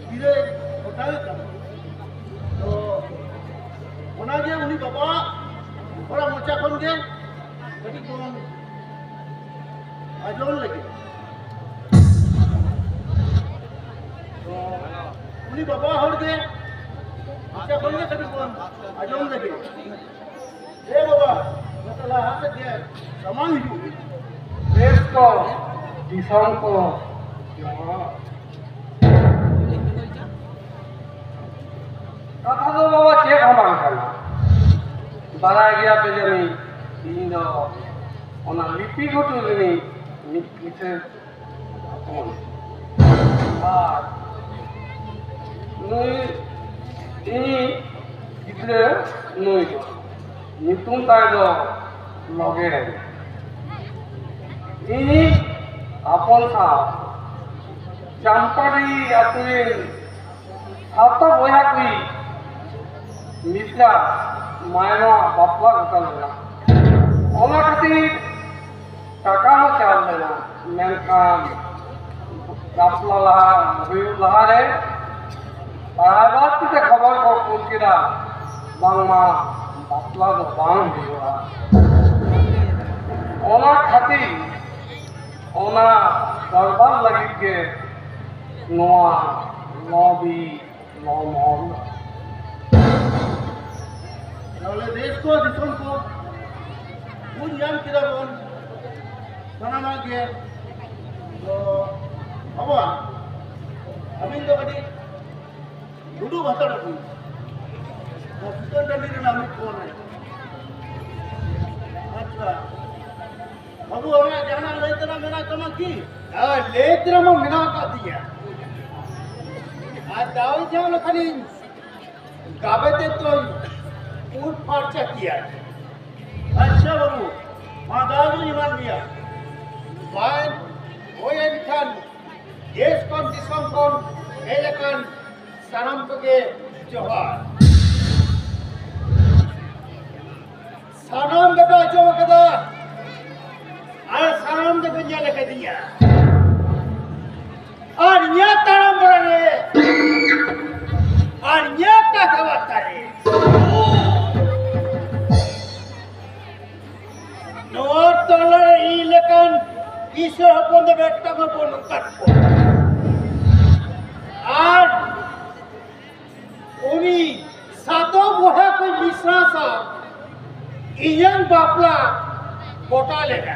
ᱜᱤᱨᱟᱹᱭ ᱜᱚᱴᱟᱭᱮᱫ ᱠᱟᱱᱟ᱾ ᱛᱚ ᱚᱱᱟᱜᱮ ᱩᱱᱤ ᱵᱟᱵᱟᱣᱟᱜ ᱦᱚᱲᱟᱜ ᱢᱚᱪᱟ ᱠᱷᱚᱱ ᱜᱮ ᱠᱟᱹᱴᱤᱡ ᱵᱚᱱ ᱟᱸᱡᱚᱢ ᱞᱮᱜᱮ᱾ ᱛᱚ ᱩᱱᱤ ᱵᱟᱵᱟ ᱦᱚᱲ ᱜᱮ ᱢᱚᱪᱟ ᱠᱷᱚᱱ ᱜᱮ ᱠᱟᱹᱴᱤᱡ ᱵᱚᱱ ᱟᱸᱡᱚᱢ ᱞᱮᱜᱮ᱾ ᱮ ᱵᱟᱵᱟ, ᱱᱚᱛᱮ ᱞᱟᱦᱟ ᱥᱮᱫ ᱜᱮ ᱥᱟᱢᱟᱝ ᱦᱤᱡᱩᱜ ᱢᱮ᱾ ᱫᱮᱥ ᱠᱚ, ᱫᱤᱥᱚᱢ ᱠᱚ, ᱡᱚᱦᱟᱨ᱾ ᱠᱟᱛᱷᱟ ᱫᱚ ᱵᱟᱵᱟ ᱪᱮᱫ ᱦᱚᱸ ᱵᱟᱝ ᱠᱟᱱᱟ᱾ ᱵᱟᱲᱟᱭ ᱜᱮᱭᱟ ᱯᱮ ᱡᱟᱹᱱᱤᱡ, ᱤᱧ ᱫᱚ ᱚᱱᱟ ᱞᱤᱯᱤ ᱜᱷᱩᱴᱩ ᱨᱤᱱᱤᱡ ᱢᱤᱫ ᱠᱤᱥᱟᱹᱬ ᱦᱚᱯᱚᱱ᱾ ᱟᱨ ᱱᱩᱭ ᱤᱧᱤᱡ ᱜᱤᱫᱽᱨᱟᱹ ᱱᱩᱭ ᱫᱚ᱾ ᱧᱩᱛᱩᱢ ᱛᱟᱭ ᱫᱚ ᱞᱚᱜᱮᱱ᱾ ᱤᱧᱤᱡ ᱦᱚᱯᱚᱱ ᱥᱟᱶ ᱪᱟᱢᱯᱟᱰᱤ ᱟᱹᱛᱩ ᱨᱤᱱ ᱥᱟᱶᱛᱟ ᱵᱚᱭᱦᱟ ᱠᱚ ᱢᱤᱥᱨᱟ ᱢᱟᱭᱢᱟ ᱵᱟᱯᱞᱟ ᱜᱚᱴᱟ ᱞᱮᱱᱟ᱾ ᱚᱱᱟ ᱠᱷᱟᱹᱛᱤᱨ ᱴᱟᱠᱟ ᱦᱚᱸ ᱪᱟᱞ ᱞᱮᱱᱟ, ᱢᱮᱱᱠᱷᱟᱱ ᱵᱟᱯᱞᱟ ᱞᱟᱦᱟ ᱦᱩᱭᱩᱜ ᱞᱟᱦᱟᱨᱮ ᱨᱟᱭᱵᱟᱨ ᱛᱤᱛᱮ ᱠᱷᱚᱵᱚᱨ ᱠᱚ ᱠᱩᱞ ᱠᱮᱫᱟ, ᱵᱟᱝᱢᱟ ᱵᱟᱯᱞᱟ ᱫᱚ ᱵᱟᱝ ᱦᱩᱭᱩᱜᱼᱟ᱾ ᱚᱱᱟ ᱠᱷᱟᱹᱛᱤᱨ ᱚᱱᱟ ᱫᱚᱨᱵᱟᱨ ᱞᱟᱹᱜᱤᱫ ᱜᱮ ᱱᱚᱣᱟ ᱞᱚᱵᱤ ᱞᱚᱢᱚᱱ᱾ ᱛᱟᱦᱚᱞᱮ ᱫᱮᱥ ᱠᱚ ᱫᱤᱥᱚᱢ ᱠᱚ ᱵᱩᱡᱽ ᱧᱟᱢ ᱠᱮᱫᱟ ᱵᱚᱱ ᱥᱟᱱᱟᱢᱟᱜ ᱜᱮ᱾ ᱛᱚ ᱵᱟᱵᱟ, ᱟᱹᱵᱤᱱ ᱫᱚ ᱠᱟᱹᱴᱤᱡ ᱫᱩᱲᱩᱵ ᱦᱟᱛᱟᱲᱚᱜ ᱵᱤᱱ᱾ ᱱᱚᱣᱟ ᱥᱩᱛᱟᱹᱱ ᱴᱟᱺᱰᱤ ᱨᱮᱱᱟᱜ ᱢᱤᱫ ᱠᱚᱬ ᱨᱮ᱾ ᱟᱪᱪᱷᱟ ᱵᱟᱹᱵᱩ, ᱟᱢᱟᱜ ᱡᱟᱦᱟᱱᱟᱜ ᱞᱟᱹᱭ ᱛᱮᱱᱟᱜ ᱢᱮᱱᱟᱜ ᱛᱟᱢᱟ ᱠᱤ? ᱟᱨ ᱞᱟᱹᱭ ᱛᱮᱱᱟᱜ ᱢᱟ ᱢᱮᱱᱟᱜ ᱟᱠᱟᱫ ᱛᱤᱧᱟ, ᱟᱨ ᱫᱟᱣ ᱧᱟᱢ ᱞᱮᱠᱷᱟᱱᱤᱧ ᱜᱟᱵᱮ ᱛᱮ ᱛᱚᱧ ᱩᱰ ᱯᱷᱟᱨᱪᱟ ᱠᱮᱭᱟ᱾ ᱟᱪᱪᱷᱟ ᱵᱟᱹᱵᱩ, ᱢᱟ ᱫᱟᱣ ᱫᱚᱧ ᱮᱢᱟᱫ ᱢᱮᱭᱟ᱾ ᱵᱟᱝ ᱦᱩᱭᱮᱱ ᱠᱷᱟᱱ ᱫᱮᱥ ᱠᱷᱚᱱ ᱫᱤᱥᱚᱢ ᱠᱷᱚᱱ ᱦᱮᱡ ᱟᱠᱟᱱ ᱥᱟᱱᱟᱢ ᱠᱚᱜᱮ ᱡᱚᱦᱟᱨ᱾ ᱥᱟᱱᱟᱢ ᱜᱮᱯᱮ ᱟᱸᱡᱚᱢ ᱟᱠᱟᱫᱟ ᱟᱨ ᱥᱟᱱᱟᱢ ᱜᱮᱯᱮ ᱧᱮᱞ ᱟᱠᱟᱫᱤᱧᱟ᱾ ᱢᱤᱫᱴᱟᱝ ᱦᱚᱸ ᱵᱟᱹᱱᱩᱜ ᱟᱠᱟᱫ ᱠᱚᱣᱟ᱾ ᱟᱨ ᱩᱱᱤ ᱥᱟᱛᱚ ᱵᱚᱭᱦᱟ ᱠᱚ ᱢᱤᱥᱨᱟ ᱥᱟᱶ ᱤᱧᱟᱹᱝ ᱵᱟᱯᱞᱟ ᱜᱚᱴᱟ ᱞᱮᱱᱟ᱾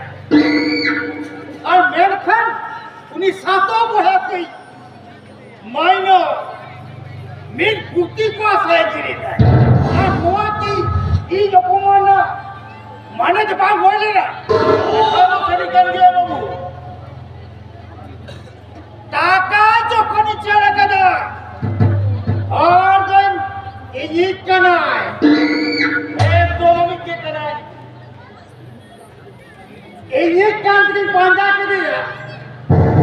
ᱟᱨ ᱢᱮᱱᱠᱷᱟᱱ ᱩᱱᱤ ᱥᱟᱛᱚ ᱵᱚᱭᱦᱟ ᱠᱚ ᱢᱟᱭᱱᱚ ᱢᱤᱫ ᱯᱩᱛᱷᱤ ᱠᱚ ᱟᱥᱟᱭ ᱠᱤᱨᱤᱧ ᱞᱮᱫᱟ᱾ ᱟᱨ ᱱᱚᱣᱟ ᱠᱤ ᱤᱧ ᱚᱯᱚᱢᱟᱱ ᱨᱮᱱᱟᱜ ᱢᱟᱱᱮ ᱫᱚ ᱵᱟᱝ ᱦᱩᱭ ᱞᱮᱱᱟ? ᱠᱟᱛᱷᱟ ᱫᱚ ᱥᱟᱹᱨᱤ ᱠᱟᱱ ᱜᱮᱭᱟ ᱵᱟᱹᱵᱩ᱾ ᱴᱟᱠᱟ ᱡᱚᱠᱷᱚᱱ ᱤᱧ ᱪᱟᱞ ᱟᱠᱟᱫᱟ, ᱦᱚᱲ ᱫᱚᱧ ᱤᱧᱤᱡ ᱠᱟᱱᱟᱭ᱾ ᱮᱠᱫᱚᱢ ᱟᱢᱤᱡ ᱜᱮ ᱠᱟᱱᱟᱭ᱾ ᱤᱧᱤᱡ ᱠᱟᱱ ᱛᱮᱜᱮᱧ ᱯᱟᱸᱡᱟ ᱠᱮᱫᱮᱭᱟ᱾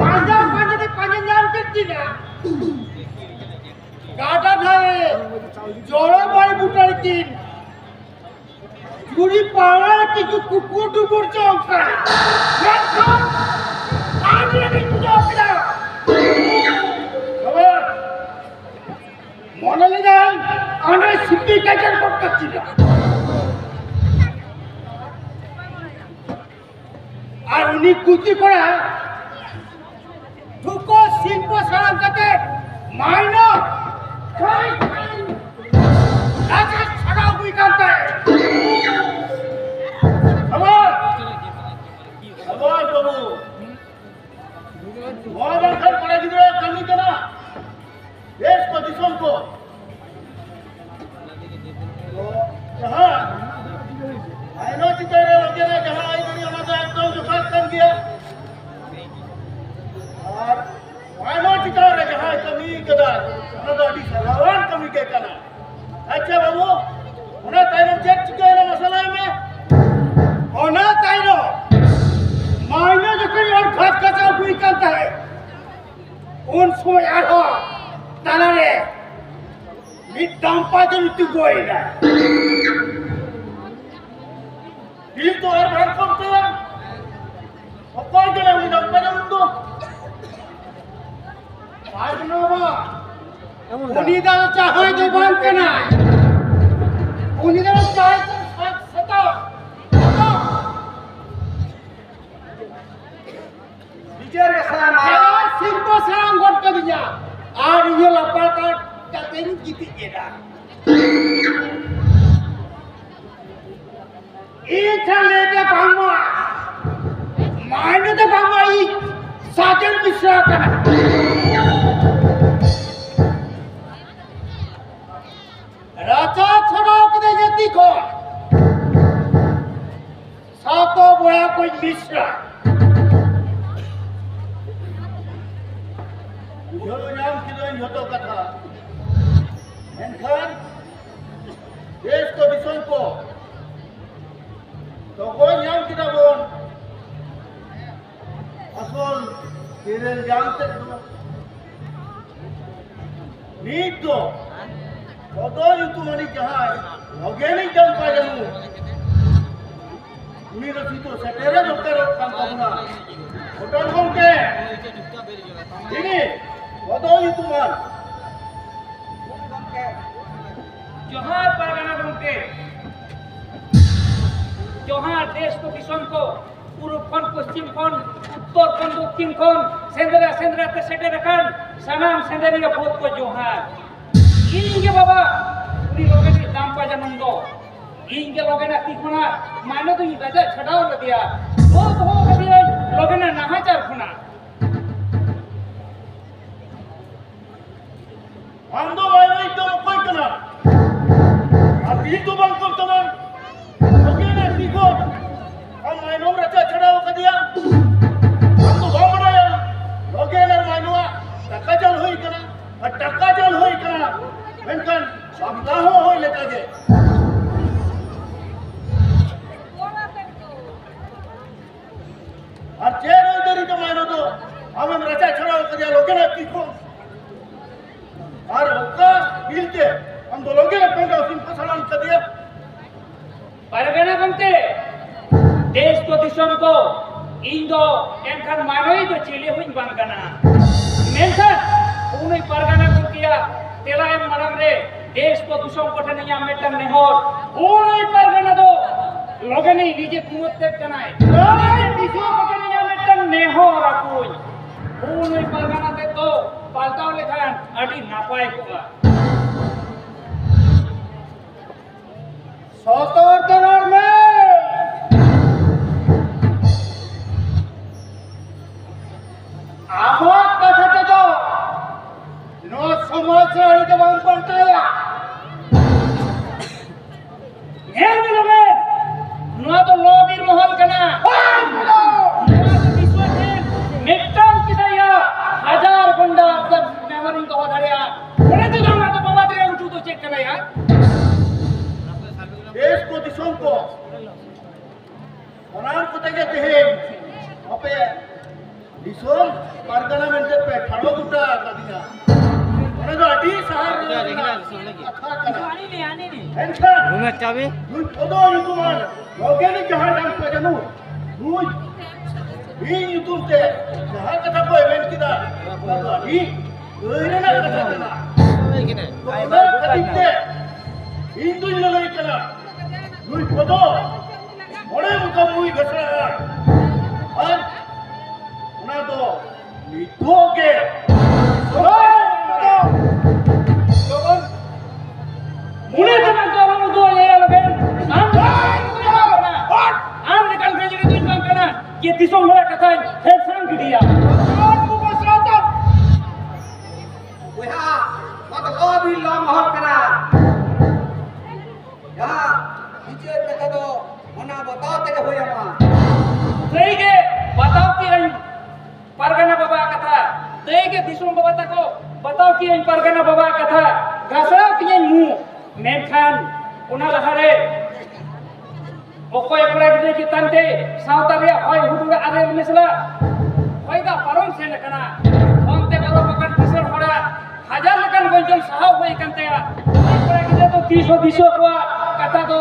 ᱯᱟᱸᱡᱟ ᱯᱟᱸᱡᱟ ᱛᱮ ᱯᱟᱸᱡᱟ ᱧᱟᱢ ᱠᱮᱫ ᱠᱤᱱᱟ᱾ ᱜᱟᱰᱟ ᱫᱷᱟᱨᱮ ᱡᱚᱲᱚ ᱵᱟᱭ ᱵᱩᱴᱟᱹ ᱨᱮᱠᱤᱱ ᱡᱩᱨᱤ ᱯᱟᱣᱨᱟ ᱨᱮ ᱠᱤᱪᱷᱩ ᱠᱩᱠᱩᱨ ᱰᱩᱵᱩᱨ ᱡᱚᱝ ᱠᱟᱱᱟ᱾ ᱢᱮᱱᱠᱷᱟᱱ ᱟᱢ ᱨᱮᱜᱮᱧ ᱵᱩᱡᱷᱟᱹᱣ ᱠᱮᱫᱟ᱾ ᱵᱟᱵᱟ, ᱢᱚᱱᱮ ᱞᱮᱫᱟᱹᱧ ᱚᱸᱰᱮ ᱥᱤᱯᱤ ᱠᱟᱪᱟᱨ ᱜᱚᱫ ᱠᱟᱜ ᱠᱤᱱᱟ᱾ ᱟᱨ ᱩᱱᱤ ᱠᱩᱪᱤ ᱠᱚᱲᱟ ᱴᱷᱩᱠᱟᱹ ᱥᱤᱞᱯᱚ ᱥᱟᱲᱟᱢ ᱠᱟᱛᱮ ᱢᱟᱭᱱᱚ ᱠᱷᱟᱹᱭ ᱠᱷᱟᱹᱭ ᱨᱟᱡᱟ ᱪᱷᱟᱰᱟᱣ ᱦᱩᱭ ᱠᱟᱱ ᱛᱟᱭ᱾ ᱥᱟᱵᱟᱥ! ᱥᱟᱵᱟᱥ ᱵᱟᱹᱵᱩ! ᱱᱚᱣᱟ ᱵᱟᱝᱠᱷᱟᱱ ᱠᱚᱲᱟ ᱜᱤᱫᱽᱨᱟᱹ ᱠᱟᱹᱢᱤ ᱠᱟᱱᱟ᱾ ᱫᱮᱥ ᱠᱚ ᱫᱤᱥᱚᱢ ᱠᱚ ᱡᱟᱦᱟᱸ ᱟᱭᱱᱚ ᱪᱮᱛᱟᱱ ᱨᱮ ᱚᱡᱮᱨᱟ ᱡᱟᱦᱟᱸ ᱟᱹᱭᱫᱟᱹᱨᱤ, ᱚᱱᱟ ᱫᱚ ᱮᱠᱫᱚᱢ ᱡᱚᱛᱷᱟᱛ ᱠᱟᱱ ᱜᱮᱭᱟ᱾ ᱟᱨ ᱟᱭᱱᱚ ᱪᱮᱛᱟᱱ ᱨᱮ ᱡᱟᱦᱟᱸᱭ ᱠᱟᱹᱢᱤ ᱠᱟᱫᱟ, ᱚᱱᱟ ᱫᱚ ᱟᱹᱰᱤ ᱥᱟᱨᱦᱟᱣᱟᱱ ᱠᱟᱹᱢᱤ ᱜᱮ ᱠᱟᱱᱟ᱾ ᱟᱪᱪᱷᱟ ᱵᱟᱹᱵᱩ, ᱚᱱᱟ ᱛᱟᱭᱱᱚᱢ ᱪᱮᱫ ᱪᱤᱠᱟᱹᱭᱮᱱᱟ ᱢᱟᱥᱮ ᱞᱟᱹᱭ ᱢᱮ? ᱚᱱᱟ ᱛᱟᱭᱱᱚᱢ ᱢᱟᱭᱱᱟ ᱡᱚᱠᱷᱚᱱ ᱚᱨ ᱜᱷᱟᱥ ᱜᱷᱟᱥᱟᱣ ᱦᱩᱭ ᱠᱟᱱ ᱛᱟᱦᱮᱸᱫ, ᱩᱱ ᱥᱚᱢᱚᱭ ᱟᱨᱦᱚᱸ ᱛᱟᱞᱟᱨᱮ ᱢᱤᱫ ᱫᱟᱢᱯᱟ ᱡᱚᱱ ᱛᱤᱸᱜᱩᱭᱮᱱᱟ᱾ ᱵᱤᱨ ᱫᱚ ᱟᱨ ᱵᱟᱝ ᱠᱚᱢ ᱛᱟᱭᱟ᱾ ᱚᱠᱚᱭ ᱠᱟᱱᱟᱭ ᱩᱱᱤ ᱫᱟᱢᱯᱟ ᱡᱚᱱ ᱫᱚ? ᱟᱨ ᱱᱚᱣᱟ ᱩᱱᱤ ᱫᱚ ᱡᱟᱦᱟᱸᱭ ᱫᱚ ᱵᱟᱝ ᱠᱟᱱᱟᱭ᱾ ᱩᱱᱤ ᱫᱚ ᱡᱟᱦᱟᱸᱭ ᱫᱚ ᱥᱟᱛ ᱥᱮᱛᱟ᱾ ᱵᱤᱥᱨᱟ᱾ ᱵᱩᱡᱷᱟᱹᱣ ᱧᱟᱢ ᱠᱤᱫᱟᱹᱧ ᱡᱷᱚᱛᱚ ᱠᱟᱛᱷᱟ, ᱢᱮᱱᱠᱷᱟᱱ ᱫᱮᱥ ᱠᱚ ᱫᱤᱥᱚᱢ ᱠᱚ ᱛᱚᱠᱚ ᱧᱟᱢ ᱠᱮᱫᱟ ᱵᱚᱱ ᱟᱥᱚᱞ ᱛᱤᱨᱮᱞ ᱡᱟᱝ ᱛᱮᱫ ᱫᱚ᱾ ᱱᱤᱛ ᱫᱚ ᱵᱚᱫᱚᱞ ᱧᱩᱛᱩᱢ ᱟᱹᱱᱤᱡ ᱡᱟᱦᱟᱸᱭ ᱞᱚᱜᱮᱱᱤᱡ ᱰᱟᱢᱯᱟ ᱡᱟᱹᱱᱩ, ᱩᱱᱤ ᱫᱚ ᱱᱤᱛᱚᱜ ᱥᱮᱴᱮᱨᱮ ᱫᱚᱨᱠᱟᱨᱚᱜ ᱠᱟᱱ ᱛᱟᱵᱚᱱᱟ᱾ ᱦᱚᱴᱚᱨ ᱜᱚᱢᱠᱮ, ᱤᱱᱤ ᱵᱚᱫᱚᱞ ᱧᱩᱛᱩᱢᱟᱱ᱾ ᱡᱚᱦᱟᱨ ᱯᱟᱨᱜᱟᱱᱟ ᱜᱚᱢᱠᱮ, ᱡᱚᱦᱟᱨ ᱫᱮᱥ ᱠᱚ ᱫᱤᱥᱚᱢ ᱠᱚ, ᱯᱩᱨᱩᱵ ᱠᱷᱚᱱ ᱯᱚᱥᱪᱤᱢ ᱠᱷᱚᱱ, ᱩᱛᱛᱚᱨ ᱠᱷᱚᱱ ᱫᱚᱠᱠᱷᱤᱱ ᱠᱷᱚᱱ, ᱥᱮᱸᱫᱽᱨᱟ ᱥᱮᱸᱫᱽᱨᱟ ᱛᱮ ᱥᱮᱴᱮᱨ ᱟᱠᱟᱱ ᱥᱟᱱᱟᱢ ᱥᱮᱸᱫᱽᱨᱤᱭᱟᱹ ᱯᱷᱟᱹᱫ ᱠᱚ ᱡᱚᱦᱟᱨ᱾ ᱤᱧ ᱜᱮ ᱵᱟᱵᱟ, ᱩᱱᱤ ᱞᱚᱜᱮᱱᱤᱡ ᱫᱟᱢᱯᱟ ᱡᱟᱹᱱᱩᱢ ᱫᱚ᱾ ᱤᱧ ᱜᱮ ᱞᱚᱜᱮᱱᱟᱜ ᱛᱤ ᱠᱷᱚᱱᱟᱜ ᱢᱟᱭᱱᱚ ᱫᱚᱧ ᱨᱟᱡᱟ ᱪᱷᱟᱰᱟᱣ ᱞᱮᱫᱮᱭᱟ᱾ ᱫᱚᱦᱚ ᱫᱚᱦᱚ ᱠᱟᱫᱮᱭᱟᱹᱧ ᱞᱚᱜᱮᱱᱟᱜ ᱱᱟᱦᱟᱪᱟᱨ ᱠᱷᱚᱱᱟᱜ᱾ ᱟᱢ ᱫᱚ ᱢᱟᱭᱱᱚᱭᱤᱡ ᱫᱚ ᱚᱠᱚᱭ ᱠᱟᱱᱟ? ᱟᱨ ᱵᱤᱨ ᱫᱚ ᱵᱟᱝ ᱠᱟᱱ ᱛᱟᱢᱟ᱾ ᱞᱚᱜᱮᱱ ᱟᱨ ᱛᱤ ᱠᱷᱚᱱ ᱟᱢ ᱢᱟᱭᱱᱚᱢ ᱨᱟᱪᱟ ᱪᱷᱟᱰᱟᱣ ᱟᱠᱟᱫᱮᱭᱟ᱾ ᱟᱢ ᱫᱚ ᱵᱟᱢ ᱵᱟᱰᱟᱭᱟ, ᱞᱚᱜᱮᱱ ᱟᱨ ᱢᱟᱭᱱᱚᱣᱟᱜ ᱴᱟᱠᱟ ᱪᱟᱞ ᱦᱩᱭ ᱠᱟᱱᱟ, ᱟᱨ ᱴᱟᱠᱟ ᱪᱟᱞ ᱦᱩᱭ ᱠᱟᱱᱟ, ᱢᱮᱱᱠᱷᱟᱱ ᱵᱟᱯᱞᱟ ᱦᱚᱸ ᱦᱩᱭ ᱞᱮᱠᱟᱜᱮ᱾ ᱟᱨ ᱪᱮᱫ ᱟᱹᱭᱫᱟᱹᱨᱤ ᱛᱟᱢ ᱢᱟᱭᱱᱚ ᱫᱚ? ᱟᱢᱮᱢ ᱨᱟᱪᱟ ᱪᱷᱟᱲᱟᱣ ᱠᱟᱫᱮᱭᱟ ᱞᱚᱜᱮᱱᱟᱜ ᱛᱤ ᱠᱷᱚᱱ᱾ ᱟᱨ ᱚᱠᱟ ᱵᱤᱞ ᱛᱮ ᱟᱢ ᱫᱚ ᱞᱚᱜᱮᱱᱟᱜ ᱯᱮᱸᱰᱟᱣ ᱥᱤᱢᱯᱟᱹ ᱥᱟᱲᱟᱢ ᱠᱟᱫᱮᱭᱟ? ᱯᱟᱨᱜᱟᱱᱟ ᱜᱚᱢᱠᱮ, ᱫᱮᱥ ᱠᱚ ᱫᱤᱥᱚᱢ ᱠᱚ, ᱤᱧ ᱫᱚ ᱮᱱᱠᱷᱟᱱ ᱢᱟᱱᱚᱭ ᱫᱚ ᱪᱤᱞᱤ ᱦᱚᱸᱧ ᱵᱟᱝ ᱠᱟᱱᱟ᱾ ᱢᱮᱱᱠᱷᱟᱱ ᱩᱱᱤ ᱯᱟᱨᱜᱟᱱᱟ ᱜᱚᱢᱠᱮᱭᱟᱜ ᱛᱮᱞᱟ ᱮᱢ ᱢᱟᱲᱟᱝ ᱨᱮ ᱫᱮᱥ ᱠᱚ ᱫᱤᱥᱚᱢ ᱠᱚᱴᱷᱮᱱ ᱤᱧᱟᱹᱜ ᱢᱤᱫᱴᱟᱝ ᱱᱮᱦᱚᱨ, ᱩᱱᱤ ᱯᱟᱨᱜᱟᱱᱟ ᱫᱚ ᱞᱚᱜᱮᱱᱤᱡ ᱱᱤᱡᱮ ᱠᱩᱢᱟᱹᱨ ᱛᱮᱫ ᱠᱟᱱᱟᱭ᱾ ᱱᱚᱣᱟ ᱫᱤᱥᱚᱢ ᱠᱚᱴᱷᱮᱱ ᱤᱧᱟᱹᱜ ᱢᱤᱫᱴᱟᱝ ᱱᱮᱦᱚᱨ ᱟᱠᱚᱧ, ᱩᱱᱤ ᱯᱟᱨᱜᱟᱱᱟ ᱛᱮᱫ ᱫᱚ ᱯᱟᱞᱴᱟᱣ ᱞᱮᱠᱷᱟᱱ ᱟᱹᱰᱤ ᱱᱟᱯᱟᱭ ᱠᱚᱜᱼᱟ᱾ ᱥᱚᱛᱚᱨ ᱛᱮ ᱨᱚᱲ ᱢᱮ᱾ ᱟᱢᱟᱜ ᱠᱟᱛᱷᱟ ᱛᱮᱫᱚ ᱱᱚᱣᱟ ᱥᱚᱢᱟᱡᱽ ᱨᱮ ᱟᱹᱰᱤ ᱫᱚ ᱵᱟᱝ ᱯᱟᱞᱴᱟᱣᱟ᱾ ᱧᱮᱞ ᱢᱮ ᱞᱚᱜᱮᱱ, ᱱᱚᱣᱟ ᱫᱚ ᱞᱚ ᱵᱤᱨ ᱢᱚᱦᱚᱞ ᱠᱟᱱᱟ᱾ ᱵᱟᱝ! ᱛᱮᱦᱮᱧ ᱟᱯᱮ ᱫᱤᱥᱚᱢ ᱯᱟᱨᱜᱟᱱᱟ ᱢᱮᱱᱛᱮ ᱯᱮ ᱴᱷᱟᱲᱚ ᱜᱚᱴᱟ ᱟᱠᱟᱫᱤᱧᱟ᱾ ᱚᱱᱟ ᱫᱚ ᱟᱹᱰᱤ ᱥᱟᱦᱟᱨ ᱨᱮᱱᱟᱜ ᱠᱟᱛᱷᱟ ᱠᱟᱱᱟ᱾ ᱮᱱᱠᱷᱟᱱ ᱱᱩᱭ ᱯᱚᱫᱚ ᱧᱩᱛᱩᱢᱟᱱ ᱵᱚᱭᱜᱟᱱᱤᱠ ᱡᱟᱦᱟᱸ ᱰᱟᱝ ᱯᱮ ᱡᱟᱹᱱᱩ, ᱱᱩᱭ ᱤᱧ ᱧᱩᱛᱩᱢ ᱛᱮ ᱡᱟᱦᱟᱸ ᱠᱟᱛᱷᱟ ᱠᱚ ᱢᱮᱱ ᱠᱮᱫᱟ, ᱚᱱᱟ ᱫᱚ ᱟᱹᱰᱤ ᱟᱹᱭ ᱨᱮᱱᱟᱜ ᱠᱟᱛᱷᱟ ᱠᱟᱱᱟ᱾ ᱚᱱᱟ ᱠᱷᱟᱹᱛᱤᱨ ᱛᱮ ᱤᱧ ᱫᱩᱧ ᱞᱟᱹᱞᱟᱹᱭ ᱠᱟᱱᱟ, ᱱᱩᱭ ᱯᱚᱫᱚ ᱢᱚᱬᱮ ᱢᱚᱠᱟ ᱢᱩᱭ ᱜᱷᱟᱥᱲᱟᱜᱼᱟ᱾ ᱟᱨ ᱚᱱᱟ ᱫᱚ ᱱᱤᱛᱚᱜ ᱜᱮ᱾ ᱞᱚᱜᱚᱱ ᱢᱚᱬᱮ ᱫᱚ ᱱᱚᱣᱟ ᱫᱚ ᱟᱞᱚᱢ ᱩᱫᱩᱜ ᱟᱞᱮᱭᱟ ᱞᱚᱜᱚᱱ᱾ ᱟᱢ ᱟᱢ ᱞᱮᱠᱟᱱ ᱜᱟᱹᱭ ᱡᱩᱨᱤ ᱫᱩᱧ ᱵᱟᱝ ᱠᱟᱱᱟ ᱡᱮ ᱫᱤᱥᱚᱢ ᱦᱚᱲᱟᱜ ᱠᱟᱛᱷᱟᱧ ᱦᱮᱲᱥᱟᱝ ᱜᱤᱰᱤᱭᱟ᱾ ᱵᱚᱭᱦᱟ, ᱱᱚᱣᱟ ᱫᱚ ᱞᱚ ᱵᱤᱨ ᱞᱚ ᱢᱚᱦᱚᱞ ᱠᱟᱱᱟ᱾ ᱡᱟᱦᱟᱸ ᱵᱤᱪᱟᱹᱨ ᱠᱟᱛᱷᱟ ᱫᱚ ᱚᱱᱟ ᱵᱟᱛᱟᱣ ᱛᱮᱜᱮ ᱦᱩᱭ ᱟᱢᱟ᱾ ᱫᱟᱹᱭ ᱜᱮ ᱵᱟᱛᱟᱣ ᱠᱮᱜᱼᱟᱹᱧ ᱯᱟᱨᱜᱟᱱᱟ ᱵᱟᱵᱟᱣᱟᱜ ᱠᱟᱛᱷᱟ, ᱫᱟᱹᱭ ᱜᱮ ᱫᱤᱥᱚᱢ ᱵᱟᱵᱟ ᱛᱟᱠᱚ ᱵᱟᱛᱟᱣ ᱠᱮᱜᱼᱟᱹᱧ ᱯᱟᱨᱜᱟᱱᱟ ᱵᱟᱵᱟᱣᱟᱜ ᱠᱟᱛᱷᱟ, ᱜᱷᱟᱥᱟᱣ ᱠᱤᱧᱟᱹᱧ ᱢᱩ, ᱢᱮᱱᱠᱷᱟᱱ ᱚᱱᱟ ᱞᱟᱦᱟᱨᱮ ᱚᱠᱚᱭ ᱠᱚᱲᱟ ᱜᱤᱫᱽᱨᱟᱹ ᱪᱮᱛᱟᱱ ᱛᱮ ᱥᱟᱶᱛᱟ ᱨᱮᱭᱟᱜ ᱦᱚᱭ ᱦᱩᱰᱩᱨ ᱟᱨᱮᱞ ᱢᱮᱥᱟᱞᱟ ᱦᱚᱭ ᱫᱟᱜ ᱯᱟᱨᱚᱢ ᱥᱮᱱ ᱟᱠᱟᱱᱟ᱾ ᱚᱱᱛᱮ ᱵᱚᱞᱚ ᱟᱠᱟᱱ ᱠᱤᱥᱟᱹᱬ ᱦᱚᱲᱟᱜ ᱦᱟᱡᱟᱨ ᱞᱮᱠᱟᱱ ᱜᱚᱸᱡᱚᱱ ᱥᱟᱦᱟᱣ ᱦᱩᱭ ᱟᱠᱟᱱ ᱛᱟᱭᱟ᱾ ᱩᱱᱤ ᱠᱚᱲᱟ ᱜᱤᱫᱽᱨᱟᱹ ᱫᱚ ᱛᱤᱥ ᱦᱚᱸ ᱫᱤᱥᱟᱹ ᱠᱚᱣᱟ ᱠᱟᱛᱷᱟ ᱫᱚ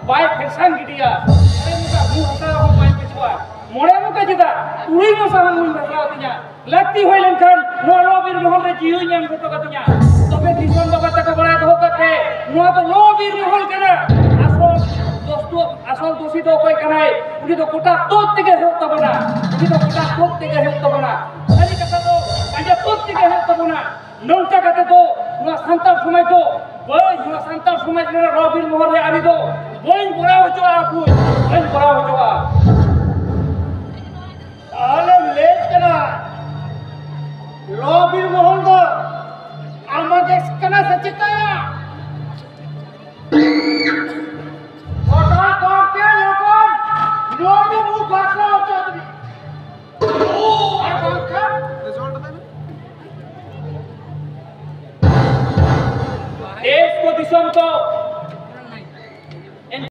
ᱵᱟᱭ ᱯᱷᱮᱨᱥᱟᱝ ᱜᱤᱰᱤᱭᱟ᱾ ᱚᱸᱰᱮ ᱢᱤᱫᱴᱟᱝ ᱢᱩ ᱦᱟᱥᱟ ᱦᱚᱸ ᱵᱟᱭ ᱯᱮᱪᱚᱜᱼᱟ᱾ ᱢᱚᱬᱮ ᱢᱚᱠᱟ ᱪᱮᱫᱟᱜ ᱛᱩᱨᱩᱭ ᱢᱚᱥᱟ ᱦᱚᱸ ᱢᱩᱭ ᱜᱷᱟᱥᱟᱣ ᱛᱤᱧᱟ᱾ ᱞᱟᱹᱠᱛᱤ ᱦᱩᱭ ᱞᱮᱱᱠᱷᱟᱱ ᱱᱚᱣᱟ ᱞᱚ ᱵᱤᱨ ᱢᱚᱦᱚᱞ ᱨᱮ ᱡᱤᱣᱤᱧ ᱮᱢ ᱦᱚᱴᱚ ᱠᱟᱹᱛᱤᱧᱟ᱾ ᱛᱚᱵᱮ ᱫᱤᱥᱚᱢ ᱵᱟᱵᱟ ᱛᱟᱠᱚ ᱵᱟᱲᱟᱭ ᱫᱚᱦᱚ ᱠᱟᱜ ᱯᱮ, ᱱᱚᱣᱟ ᱫᱚ ᱞᱚ ᱵᱤᱨ ᱢᱚᱦᱚᱞ ᱠᱟᱱᱟ᱾ ᱟᱥᱚᱞ ᱫᱳᱥ ᱫᱚ, ᱟᱥᱚᱞ ᱫᱳᱥᱤ ᱫᱚ ᱚᱠᱚᱭ ᱠᱟᱱᱟᱭ? ᱩᱱᱤ ᱫᱚ ᱜᱚᱴᱟ ᱛᱳᱫ ᱛᱮᱜᱮ ᱦᱩᱭᱩᱜ ᱛᱟᱵᱚᱱᱟ᱾ ᱩᱱᱤ ᱫᱚ ᱜᱚᱴᱟ ᱛᱳᱫ ᱛᱮᱜᱮ ᱦᱩᱭᱩᱜ ᱛᱟᱵᱚᱱᱟ᱾ ᱥᱟᱹᱨᱤ ᱠᱟᱛᱷᱟ ᱫᱚ ᱯᱟᱸᱡᱟ ᱛᱳᱫ ᱛᱮᱜᱮ ᱦᱩᱭᱩᱜ ᱛᱟᱵᱚᱱᱟ᱾ ᱱᱚᱝᱠᱟ ᱠᱟᱛᱮ ᱫᱚ ᱱᱚᱣᱟ ᱥᱟᱱᱛᱟᱲ ᱥᱚᱢᱟᱡᱽ ᱫᱚ ᱵᱟᱹᱧ, ᱱᱚᱣᱟ ᱥᱟᱱᱛᱟᱲ ᱥᱚᱢᱟᱡᱽ ᱨᱮᱱᱟᱜ ᱞᱚ ᱵᱤᱨ ᱢᱚᱦᱚᱞ ᱨᱮ ᱟᱹᱨᱤ ᱫᱚ ᱵᱟᱹᱧ ᱠᱚᱨᱟᱣ ᱦᱚᱪᱚᱣᱟᱜᱼᱟ, ᱵᱟᱹᱧ ᱠᱚᱨᱟᱣ ᱦᱚᱪᱚᱣᱟᱜᱼᱟ᱾ ᱛᱟᱦᱚᱞᱮᱢ ᱞᱟᱹᱭᱮᱫ ᱠᱟᱱᱟ ᱞᱚ ᱵᱤᱨ ᱢᱚᱦᱚᱞ ᱫᱚ ᱟᱢᱟᱜ ᱜᱮ ᱠᱟᱱᱟ ᱥᱮ ᱪᱮᱠᱟᱭᱟ?